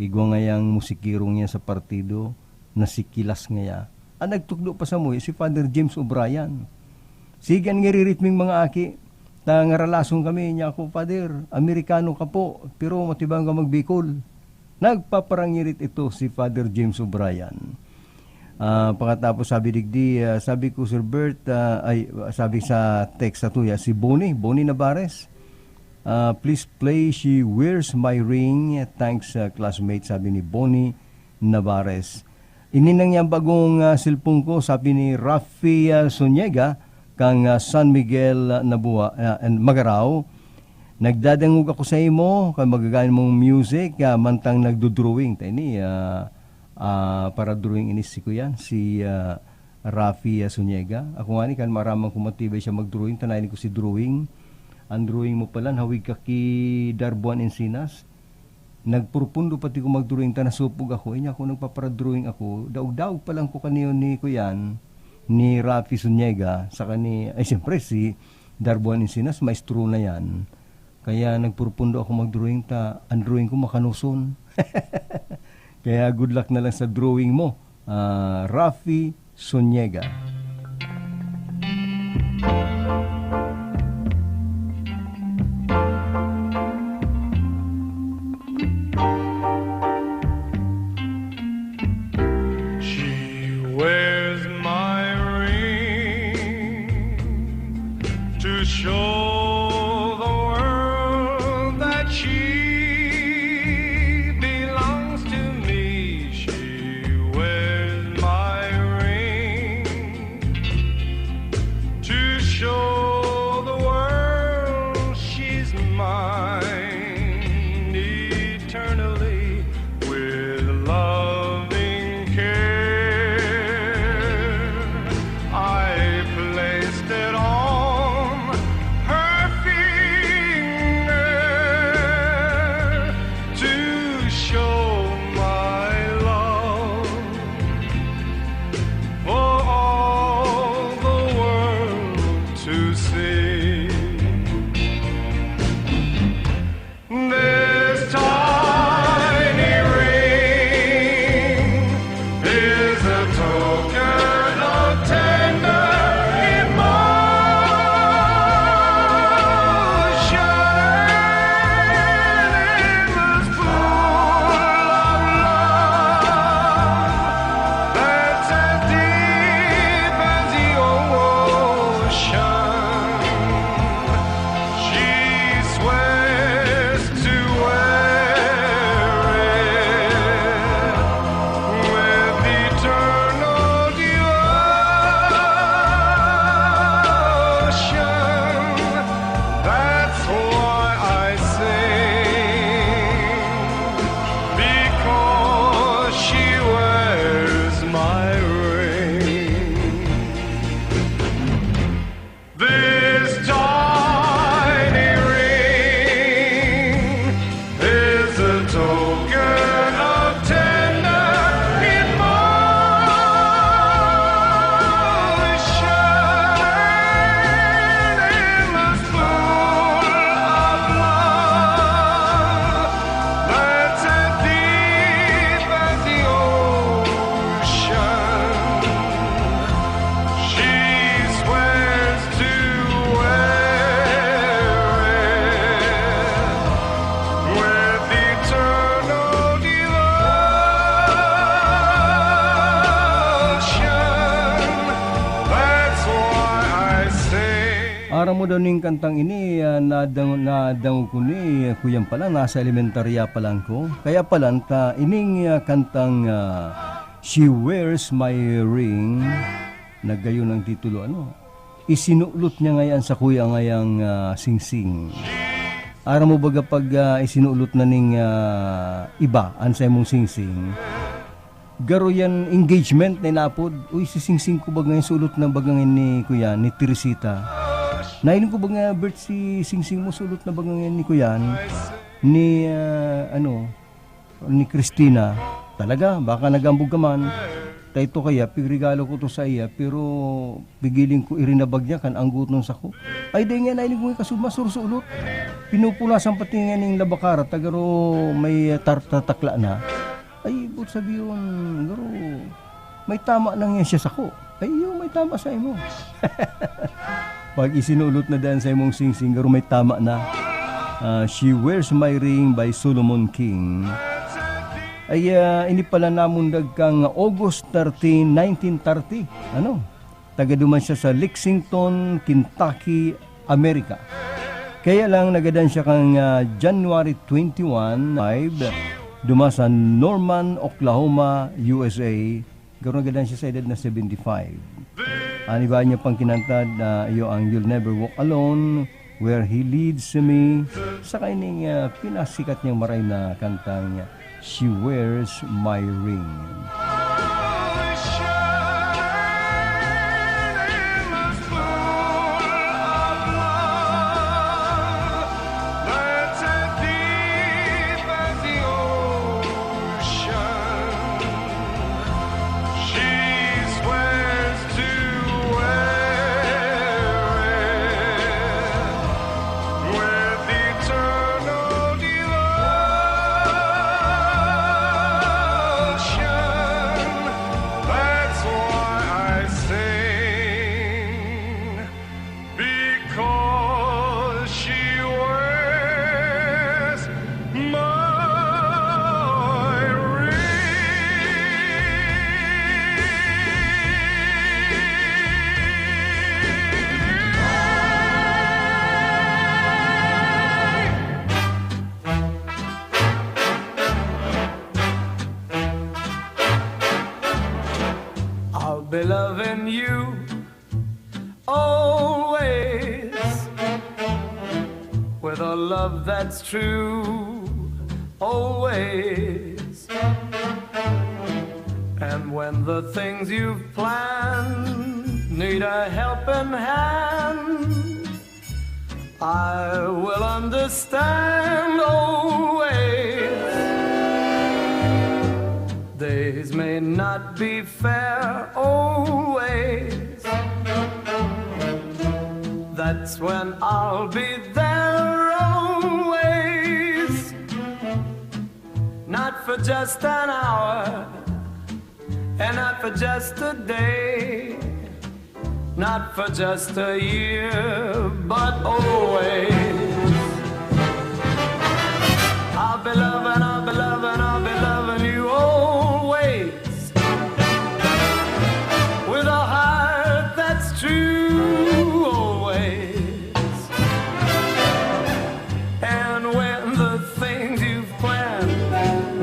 Igwa ngayang musikero niya sa partido, na si Kilas ngaya. Ang nagtukdo pa sa muya, si Father James O'Brien. Sige, an ngiririt ming mga aki, ta ngaralason kami, niya ako, "Father, Amerikano ka po, pero matibang ka magbikol." Nagpaparangirit ito si Father James O'Brien. Ah, pagkatapos sabi digdi, ah, sabi ko, "Sir Bert," ah, ay, sabi sa text sa tuya, si Bonnie, Bonnie Navarez. Ah, "Please play She Wears My Ring." Thanks, ah, classmate, sabi ni Bonnie Navarez. Ini nang yang bagong, ah, cellphone ko, sabi ni Rafi, ah, Soniega, kang, ah, San Miguel, ah, Nabua, ah, and Magarao. "Nagdadangog ako sa imo, kan magagayon mong music, ah, mantang nagdo-drawing." Ta ini, ah, ah, para drawing ini si kuyan, si, ah, Rafi, ah, Soniega. Ako nga ni, kan maraman ko matibay siya mag-drawing, tanayin ko si drawing. Ang drawing mo pala, hawig ka ki Darbuan Encinas. Nagpurpundo pati ko mag-drawing ta nasupog ako. Inya ako nagpapara-drawing ako. Daog-daog pa lang ko kaniyo ni kuyan, ni Rafi Suniega, saka ni, ay siyempre si Darbuan Encinas, maestro na yan. Kaya nagpurpundo ako mag-drawing ta, ang drawing ko makanuson. Kaya good luck na lang sa drawing mo, ah, Rafi Suniega. She wears my ring to show the world that she belongs to me. She wears my ring Aram mo daw ning kantang ini, ah, nadang-, nadangog ko ni, ah, kuyan pa lang, nasa elementarya pa lang ko. Kaya pala, ta, ining, ah, kantang, ah, She Wears My Ring, nagayon ang titulo, ano? Isinulot niya ngayon sa kuya ngayang, ah, singsing. Aram mo baga pag, ah, isinulot na ning, ah, iba, an sa imong singsing, garo yan engagement na inapod. Uy, si singsing ko baga ngayon, sulot na baga ngayon ni kuya, ni Teresita. Nahiling ko baga, Bert, si singsing mo, sulot na baga ngayon ni kuya, ni, ah, ano, ni Christina. Talaga, baka nagambog ka man. Taito kaya, pigregalo ko to sa iya, pero pigiling ko irinabag niya kan anggoton sako. Ay, dai nga, nahiling ko nga kasud-, masursulot. Pinupunasan pati nga ning labakara, tagaro may tar-, tatakla na. Ay, ibot sabi yun, garo, may tama na nga siya sako. Ay, yun, may tama sa imo. Pag isinulot na dan sa imong singsing, garo may tama na. Ah, She Wears My Ring by Solomon King. Ay, ah, ini pala namundag kang August thirteen, nineteen thirty. Ano? Taga duman siya sa Lexington, Kentucky, Amerika. Kaya lang, nagadan siya kang, ah, January twenty-one, five, duman sa Norman, Oklahoma, U S A. Garo nagadan siya sa edad na seventy-five. An iba niya pang kinanta na iyo ang You'll Never Walk Alone, Where He Leads Me, saka ining, ah, pinasikat niyang maray na kantang She Wears My Ring. She swears to wear it with eternal devotion. That's why I sing. Because she wears my ring. I'll be loving you always, with a love that's true, always. And when the things you've planned need a helping hand, I will understand always. Days may not be fair always. That's when I'll be there always. Not for just an hour, and not for just a day, not for just a year, but always. I'll be loving, I'll be loving, I'll be loving you always. With a heart that's true always. And when the things you've planned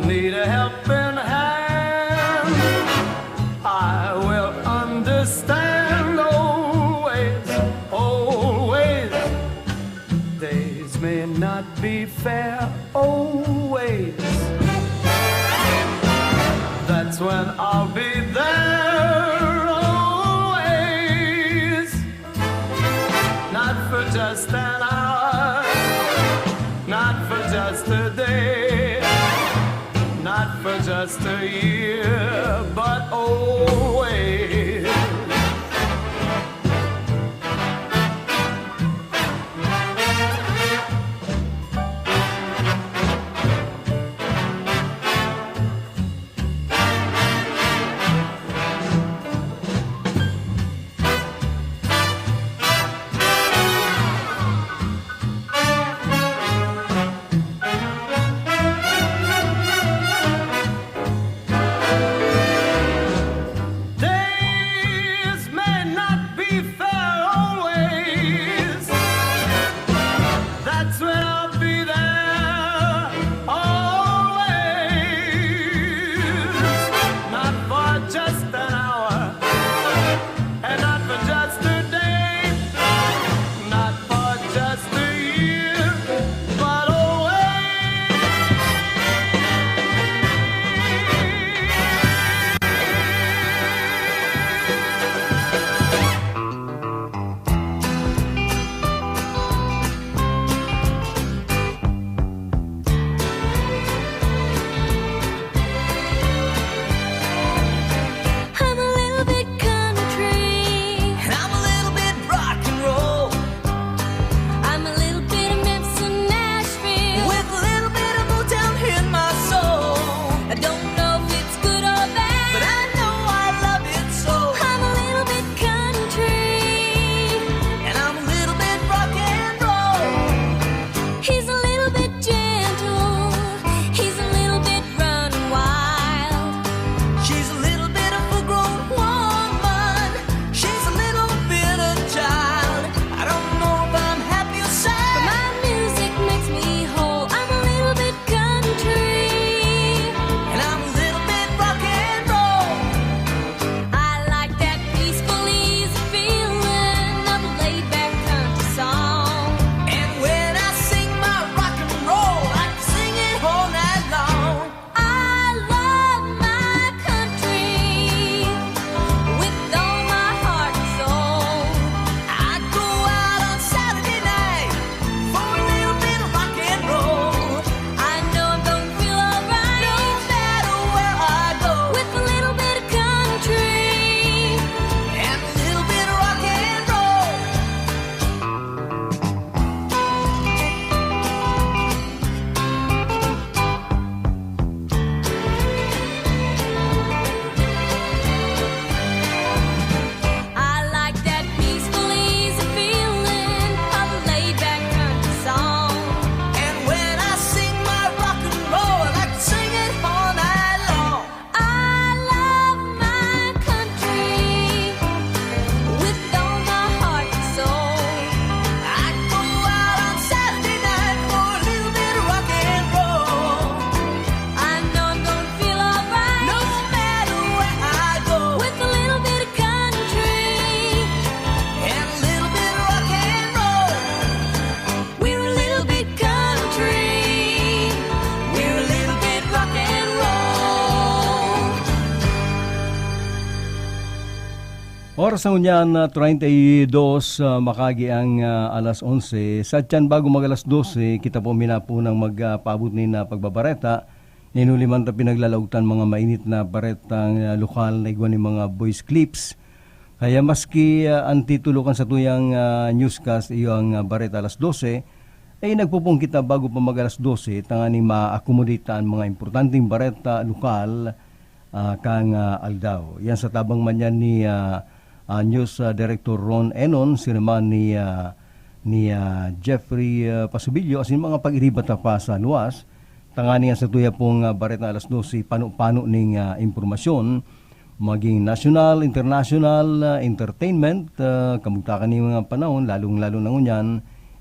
need a helping hand, I will understand always, always. Days may not be fair always. That's when I'll be there always. Not for just an hour, not for just a day, not for just a year, but always. Oras na ngunyan na treinta y dos, ah, makagi ang, ah, alas onse. Sa tiyan, bago mag alas dose, kita po minapo ng mag, ah, paabot ni na pagbabareta. Ninuli man ta pinaglalaugtan mga mainit na baretang, ah, lokal na igwa ni mga voice clips. Kaya maski, ah, ang titulo kan satuyang, ah, newscast, iyo ang, ah, bareta alas dose, ay nagpupong kita bago pa mag alas dose, tanganing ma-accommodate ta an mga importanteng bareta lokal, ah, kan, ah, aldaw. Yan sa tabang man yan ni, ah, ah, News, ah, Director Ron Enon, sinuman ni, ah, ni, ah, Jeffrey, ah, Pasubilyo, asin mga pag-iriba ta pa sa luwas. Tanganing an satuya pong, ah, bareta alas dose, pano-pano ning, ah, impormasyon, maging nasyonal, internasyonal, ah, entertainment, ah, kamugtakan ning mga panahon, lalong-lalo na ngunyan,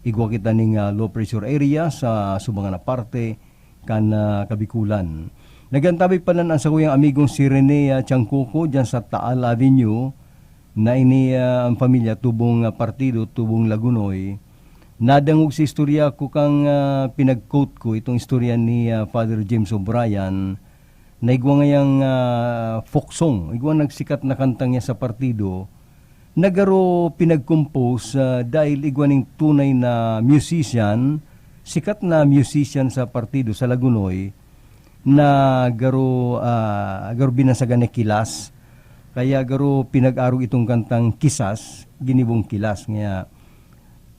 igwa kita ning, ah, low pressure area sa subangan na parte kan, ah, Kabikulan. Nag-antabay pa nan ang sakuyang amigong si Rene, ah, Tiangcoco diyan sa Taal Avenue, na ini, ah, ang pamilya tubong, ah, partido, tubong Lagunoy. Nadangog sa istorya ko kang, ah, pinag-quote ko itong istorya ni, ah, Father James O'Brien, na igwa ngayang, ah, folk song, igwa nagsikat na kantang niya sa partido, na garo pinag-compose, ah, dahil igwa ning tunay na musician, sikat na musician sa partido sa Lagunoy, na garo, ah, garo binansagan ni Kilas. Kaya garo pinag-arog itong kantang Kisas, ginibong Kilas. Ngaya,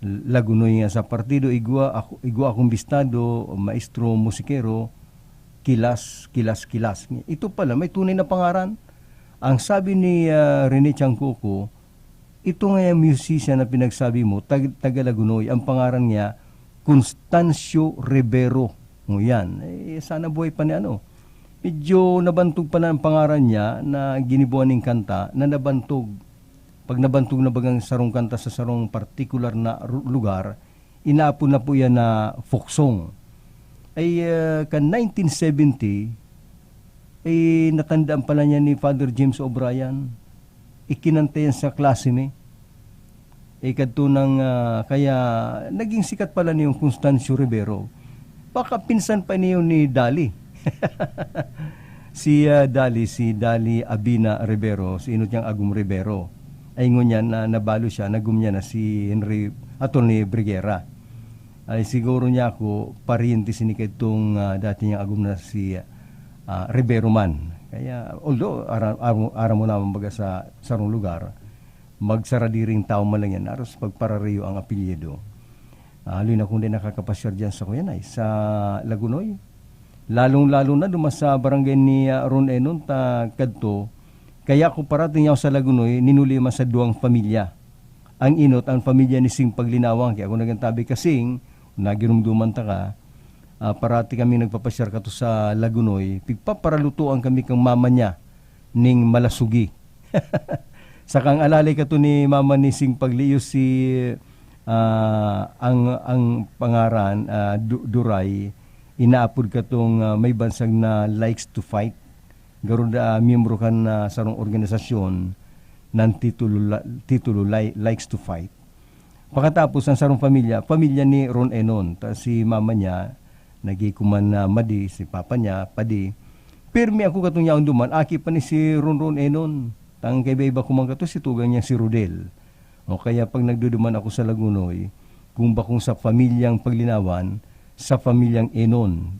Lagunoy nga sa partido, igwa ako, igwa akong bistado, maestro, musikero, Kilas, Kilas, Kilas. Ito pala, may tunay na pangaran. Ang sabi ni, ah, Rene Tiangcoco, ito nga yung musician na pinagsabi mo, tag-, taga Lagunoy, ang pangaran niya, Constancio Rivero. O yan, eh, sana buhay pa ni ano. Medyo nabantog pala ang pangaran niya na ginibuan ning kanta na nabantog. Pag nabantog na bagang sarong kanta sa sarong partikular na ru-, lugar, inaapod na po yan na folk song. Ay, ah, kan nineteen seventy, ay natandaan pala niya ni Father James O'Brien. Ikinanta yan sa klase mi. Eh, kadto nang, ah, kaya naging sikat pala niyong Constancio Rivero. Baka pinsan pa niyo ni Dali. Si, ah, Dali, si Dali Abina Rivero, si inot niyang Agum Rivero. Ay, ngunyan na nabalo siya, nagum niya na si Henry, Attorney Briguera. Ay, siguro niya ako, paryente sini kaitong, ah, dati niyang agum na si, ah, Rivero man. Kaya, although, ara-, ara-, aram mo naman baga sa sarong lugar, magsaradiring tao man lang yan, aros pagpararayo ang apelyido. Ah, haloy na kung di nakakapasyar dyan sa kuyan ay, sa Lagunoy. Lalong-lalo na duman sa barangay ni, ah, Ron Enon, ta kadto. Kaya ako parating ako sa Lagunoy, ninuli man sa duwang pamilya. Ang inot, ang pamilya ni Sing Paglinawan, kaya ako nagantabi kasing, nagirumduman ta ka, ah, parati kami nagpapasyar kato sa Lagunoy, pigpaparalutoan kami kang mama niya ning malasugi. Saka ang alalay kato ni mama ni Sing Pagliyo si, ah, ang, ang pangaran, ah, Du-, Duray, inaapod katong, ah, may bansag na likes to fight. Garo da, ah, miyembro kan, ah, sarong organisasyon nan titulo la-, titulo li-, likes to fight. Pakatapos, ang sarong pamilya, pamilya ni Ron Enon. Ta si mama niya, nagikuman na madi, si papa niya, padi. Pirmi ako katong yaon duman, aki pa ni si Ron Ron Enon. Tang kaiba-iba ko man kato, si tugang niya si Rodel. O kaya pag nagduduman ako sa Lagunoy, kung bakong sa pamilyang Paglinawan, sa pamilyang Enon,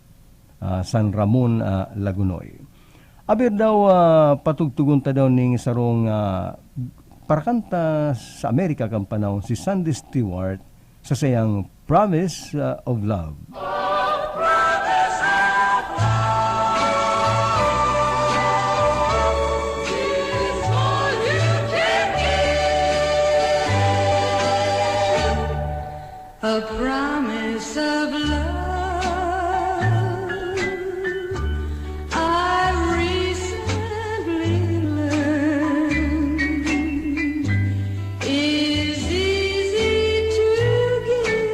ah, San Ramon, ah, Lagunoy. Aber daw, ah, patugtugon ta daw ning sarong, ah, parakanta sa Amerika kan panahon, si Sandy Stewart, sa sayang Promise, ah, of Love. A promise of love I recently learned is easy to give.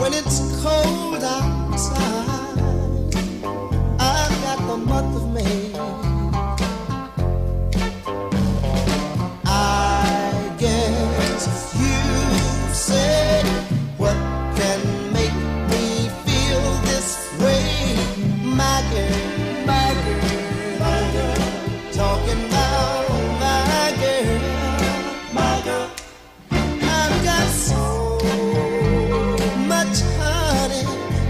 When it's cold outside, I've got the month of May. I guess you say, what can make me feel this way? My girl, my girl, my girl. Talking about my girl, my girl. I've got so much honey,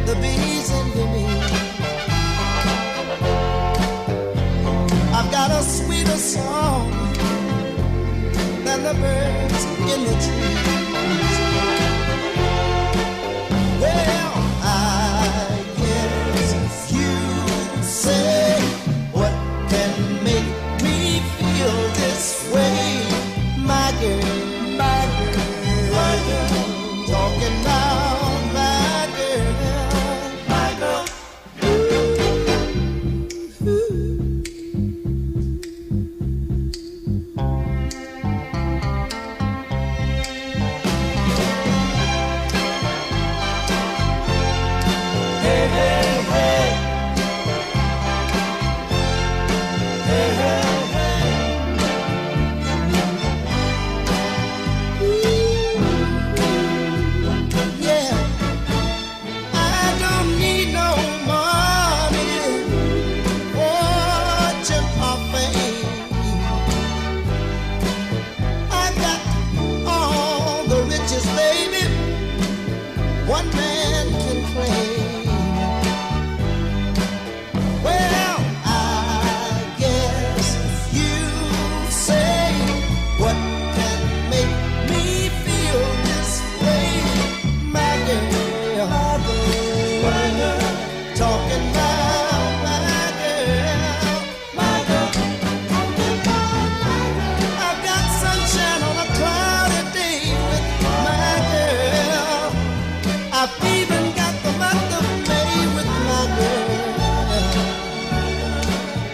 the bees envy me. I've got a sweeter song than the birds in the trees. Well, I guess you say, what can make me feel this way? My girl, my girl, my girl, talking about my girl, my girl. Ooh, ooh. Hey, hey, hey. Hey, hey, hey. Ooh, yeah. I don't need no money, fortune or fame. I got all the riches, baby, one man can claim. Well, I guess you say, what can make me feel this way? My girl, my girl, talking about my girl, my girl. I've got sunshine on a cloudy day with my girl. I've even got the month of May with my girl.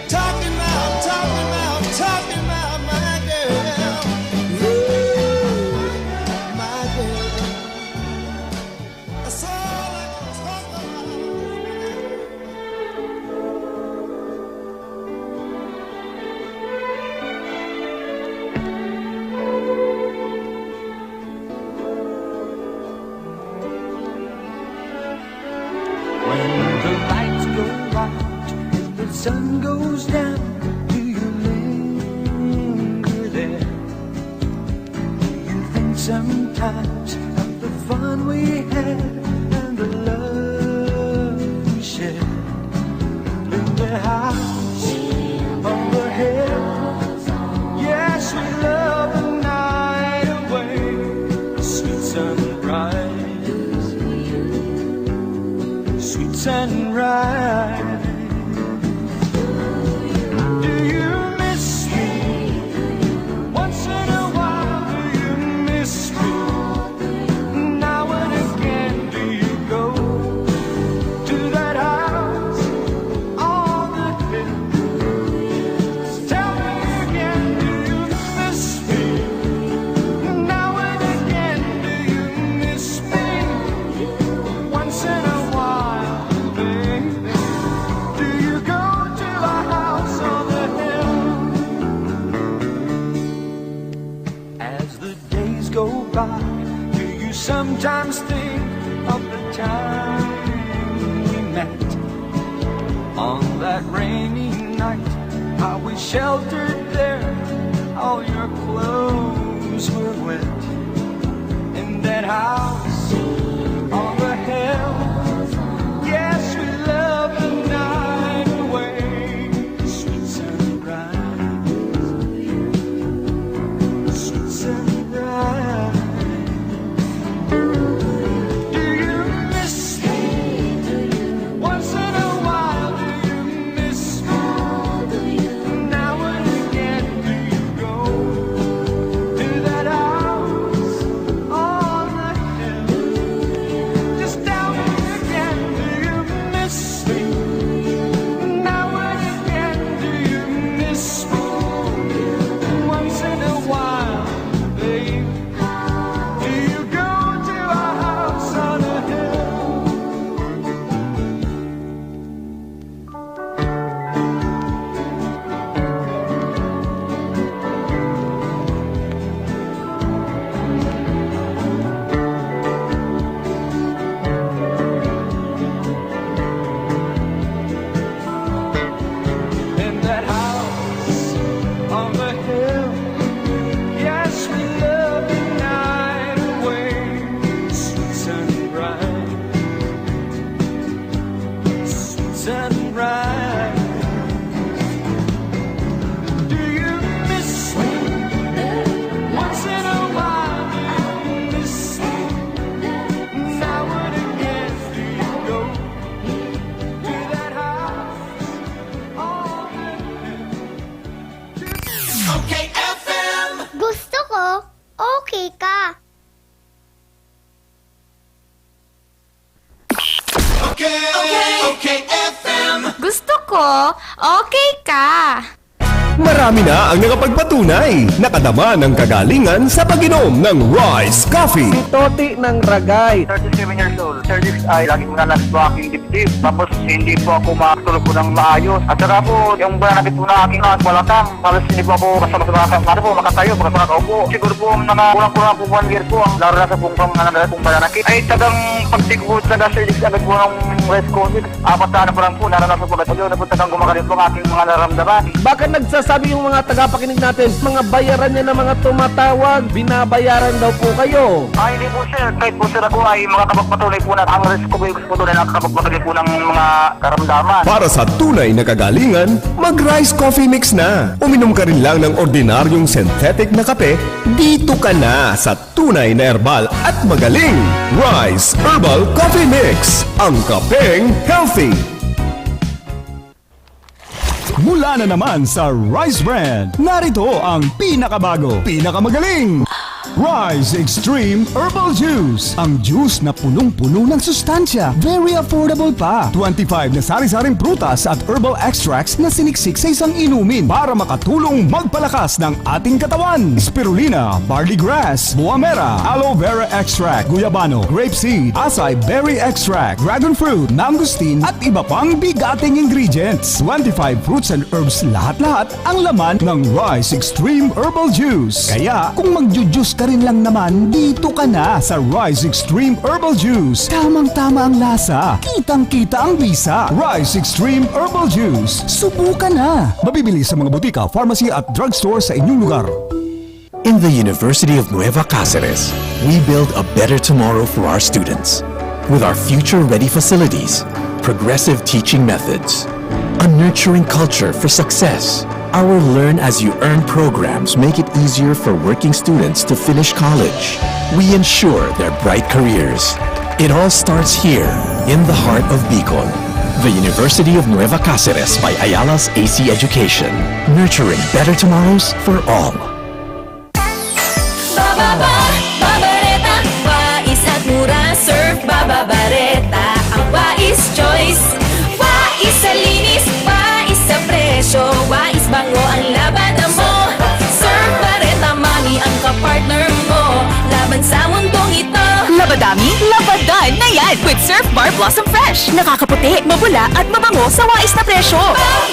Talking about, talking about, talking about my girl. Ooh, my girl. That's all I can talk about. When the lights go out and the sun goes down, do you linger there? Do you think sometimes of the fun we had and the love we shared? In the house on the hill, yes, we love the night away. Sweet sunrise, sweet sunrise. Do you miss me? Once in a while, do you miss me? Now and again, do you go to that house on the hill? Tell me again, do you miss me? Now and again, do you miss me? Once in a while, baby, do you go to a house on the hill? As the days go by, do you sometimes think of the time we met? On that rainy night, how we sheltered there, all your clothes were wet. In that house on the hill, yes, we love the night away. Sweet sunrise, sweet sunrise. Do you miss me? Once in a while, do you miss me? Now and again, do you go to that house on the hill? Sunrise. Do you miss me? Once in a while, do you miss me? Now and again, do you go to that house? All the Okay F M. Gusto ko, okay ka. Okay, okay, okay F M. Gusto ko, okay ka. Marami na ang nakapagpatunay, nakadama ng kagalingan sa pag-inom ng Rise Coffee. Si Toti ng Ragay. Thirty-seven years old. Sir Dix, ay lagi ko na nasa aking dibdib. Tapos hindi po ako makatulog po ng maayos. At saka po, yung pananakit po na aking mga balakang, halos hindi po ako basta-basta makaka-, ano po, makatayo, basta makakaupo. Siguro po, mga kulang-kulang po one year po, ang lalo na sa pong pang-, ano, pong pananakit. Ay, tagang pagtigbo, taga Sir Dix, agad po ng Rise Coffee. Apat na ano pa lang po, naranasan ko agad. Yun, napunta kang gumagaling po ang aking mga nararamdaman. Baka nagsasabi yung mga tagapakinig natin, mga bayaran niya na mga tumatawag, binabayaran daw po kayo. Ah, hindi po, sir. Kahit po, sir, ako ay makakapagpatunay po na ang Rise Coffee po, tunay na makakapagpatunay po ng mga karamdaman. Para sa tunay na kagalingan, mag-Rise Coffee Mix na. Uminom ka rin lang ng ordinaryong synthetic na kape, dito ka na sa tunay na herbal at magaling. Rise Herbal Coffee Mix, ang kapeng healthy. Mula na naman sa Rise Brand, narito ang pinakabago, pinakamagaling Rise Extreme Herbal Juice. Ang juice na punong-puno ng sustansya, very affordable pa. Twenty-five na sari-saring prutas at herbal extracts na siniksik sa isang inumin para makatulong magpalakas ng ating katawan. Spirulina, barley grass, buamera, aloe vera extract, guyabano, grape seed, acai berry extract, dragon fruit, mangosteen, at iba pang bigating ingredients. Twenty-five fruits and herbs lahat-lahat ang laman ng Rise Extreme Herbal Juice. Kaya kung magju-juice ka rin lang naman, dito ka na sa Rise Extreme Herbal Juice. Tamang-tama ang lasa, kitang-kita ang bisa. Rise Extreme Herbal Juice. Subukan na! Mabibili sa mga butika, pharmacy at drugstore sa inyong lugar. In the University of Nueva Cáceres, we build a better tomorrow for our students. With our future-ready facilities, progressive teaching methods, a nurturing culture for success, our Learn As You Earn programs make it easier for working students to finish college. We ensure their bright careers. It all starts here, in the heart of Bicol. The University of Nueva Cáceres by Ayala's A C Education, nurturing better tomorrows for all. Bababa, Babareta, wais at mura, Surf Bababareta, ang wais choice. Wais sa linis, wais sa presyo, wais bango ang labanan mo. Surf Bareta Mami ang kapartner mo laban sa mundong ito. Labadami, labadan na yan with Surf Bar Blossom Fresh. Nakakaputi, mabula at mabango sa wais na presyo.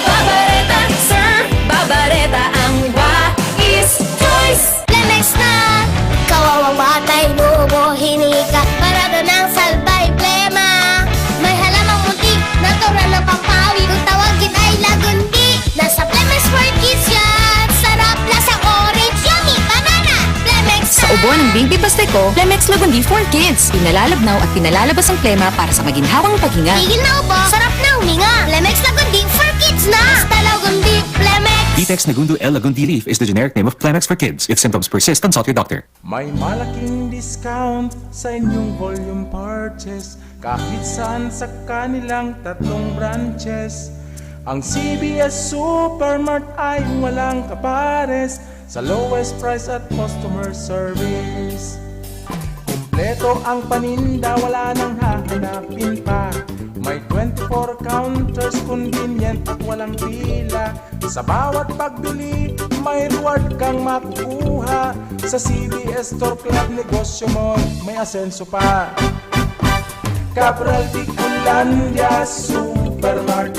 Babareta, Surf Babareta, ang wais choice. Plemex na! Kawawang bata, inuubo, hinihiga, parada ng salbay, plema. May halamang muntik, natural na pampawi. Kung tawagin ay Lagundi, nasa Plemex for Kids yan. Sarap, lasang orange, yummy, banana. Plemex Sa na! Ubo ng baby basta ko, Plemex Lagundi for Kids. Pinalalabnaw at pinalalabas ang plema para sa maginhawang paghinga. Tigil na ubo, sarap na huminga. Plemex Lagundi for Kids na! Basta Lagundi, Plemex! Vitex Nagundo L Lagundi Leaf is the generic name of Plemex for Kids. If symptoms persist, consult your doctor. May malaking discount sa inyong volume purchase kahit saan sa kanilang tatlong branches. Ang C V S Supermart ay walang kapares sa lowest price at customer service. Kumpleto ang paninda, wala nang hahanapin pa. May twenty-four counters, convenient at walang pila. Sa bawat pagbili, may reward kang makukuha. Sa C V S Store Club, negosyo mo may asenso pa. Cabral Bicolandia Supermart.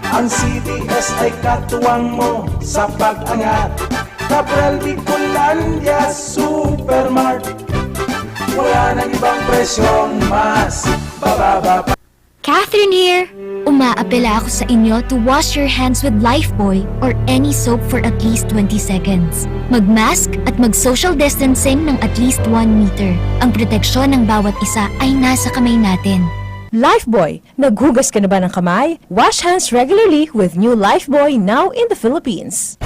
Ang C V S ay katuwang mo sa pag-angat. Cabral Bicolandia Supermart. Wala nang ibang presyong mas bababa pa. Catherine here! Umaapela ako sa inyo to wash your hands with Lifebuoy or any soap for at least twenty seconds. Mag-mask at mag-social distancing ng at least one meter. Ang proteksyon ng bawat isa ay nasa kamay natin. Lifebuoy, naghugas ka na ba ng kamay? Wash hands regularly with new Lifebuoy, now in the Philippines.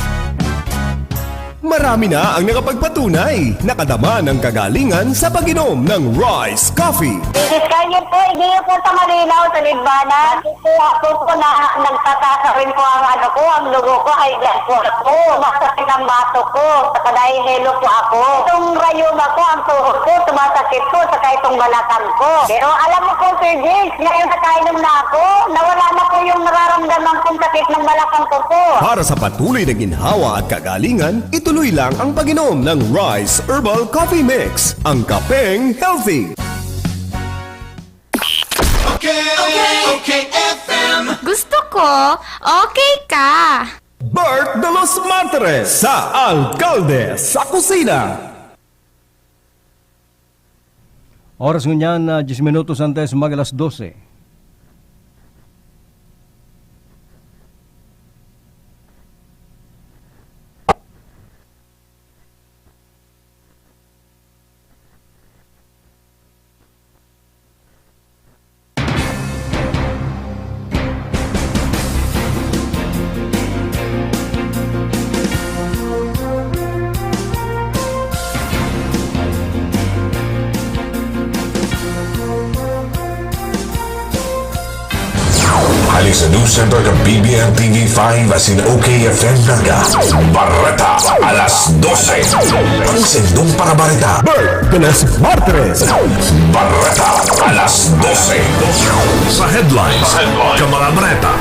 Marami na ang nakapagpatunay, nakadama ng kagalingan sa pag-inom ng Rice Coffee. Isis kayo po, hindi po sa malinaw sa Libbanan. Kukuha po po na nagtataka rin po ang ano ko, ang lugo ko, high blood po ako. Masakit ang bato ko, saka nahihilo po ako. Itong rayuma ko, ang tuhod ko, sumasakit po, saka itong balakang ko. Pero alam mo po, Sir James, ngayon nakainom na ako, nawala na po yung nararamdaman kong sakit ng balakang ko po. Para sa patuloy na ginhawa at kagalingan, ituloy lang ang pag-inom ng Rice Herbal Coffee Mix, ang kapeng healthy. Okay, okay, okay, F M. Gusto ko, okay ka. Bert de los Martires sa Alkalde sa Kusina. Oras ngunyan na diyes minutos antes mag alas dose. Hali sa News Center kan B B N T V five asin O K F M Naga, Bareta, alas dose. Ang sindong para bareta. Bert de los Martires. Bareta, alas dose. Sa headlines, kan mga bareta.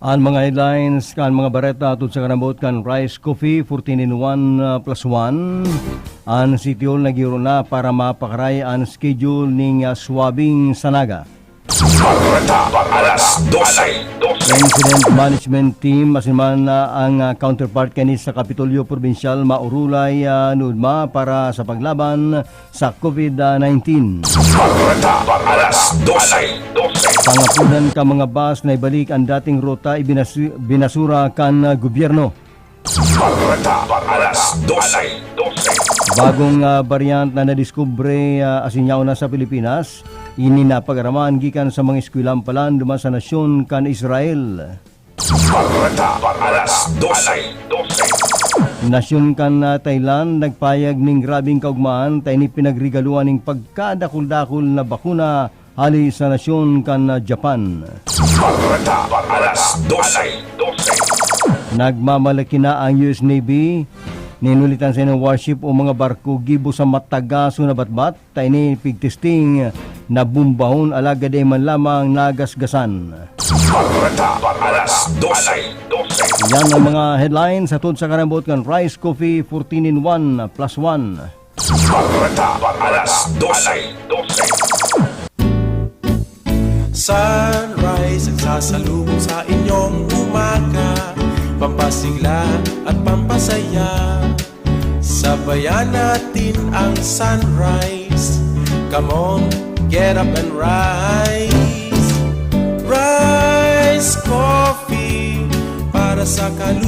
An mga headlines kan mga bareta atod sa karambot kan Rice Coffee fourteen in one plus one. An City Hall nagiro na para mapakaray an schedule ning ah, swabbing sa Naga. Bareta, alas dose. Incident Management Team asin man ah, ang ah, counterpart kani sa Kapitolyo Probinsyal maurulay ah, nuod ma para sa paglaban sa COVID-nineteen. Bareta, alas dose. Pangapunan kan mga bus na ibalik an dating ruta ibinasu- binasura kan ah, gobyerno. Bareta, alas dose. Bagong ah, variant na nadiskubre ah, asin yaon na sa Pilipinas, ini napag-araman gikan sa mga eskwelahan palan duman sa nasyon kan Israel. Bareta, alas dose. Nasyon kan ah, Thailand nagpayag ning grabing kaugmahan ta ini pinagregaluhan ning pagkadakul-dakul na bakuna hali sa nasyon kan ah, Japan. Bareta, alas dose. Nagmamalaki na ang U S Navy. Ninulitan sa ining warship o mga barko gibo sa matagaso na batbat. Ta ini pigtesting na bombahon alagad dai man lamang nagasgasan. Bareta, alas dose. Yan ang mga headlines hatod sa karambot kan Rice Coffee fourteen in one plus one. Bareta, alas dose. Sunrise ang sasalubong sa inyong umaga, pampasigla at pampasaya. Sabayan natin ang sunrise. Come on, get up and rise. Rise Coffee para sa kalusugan.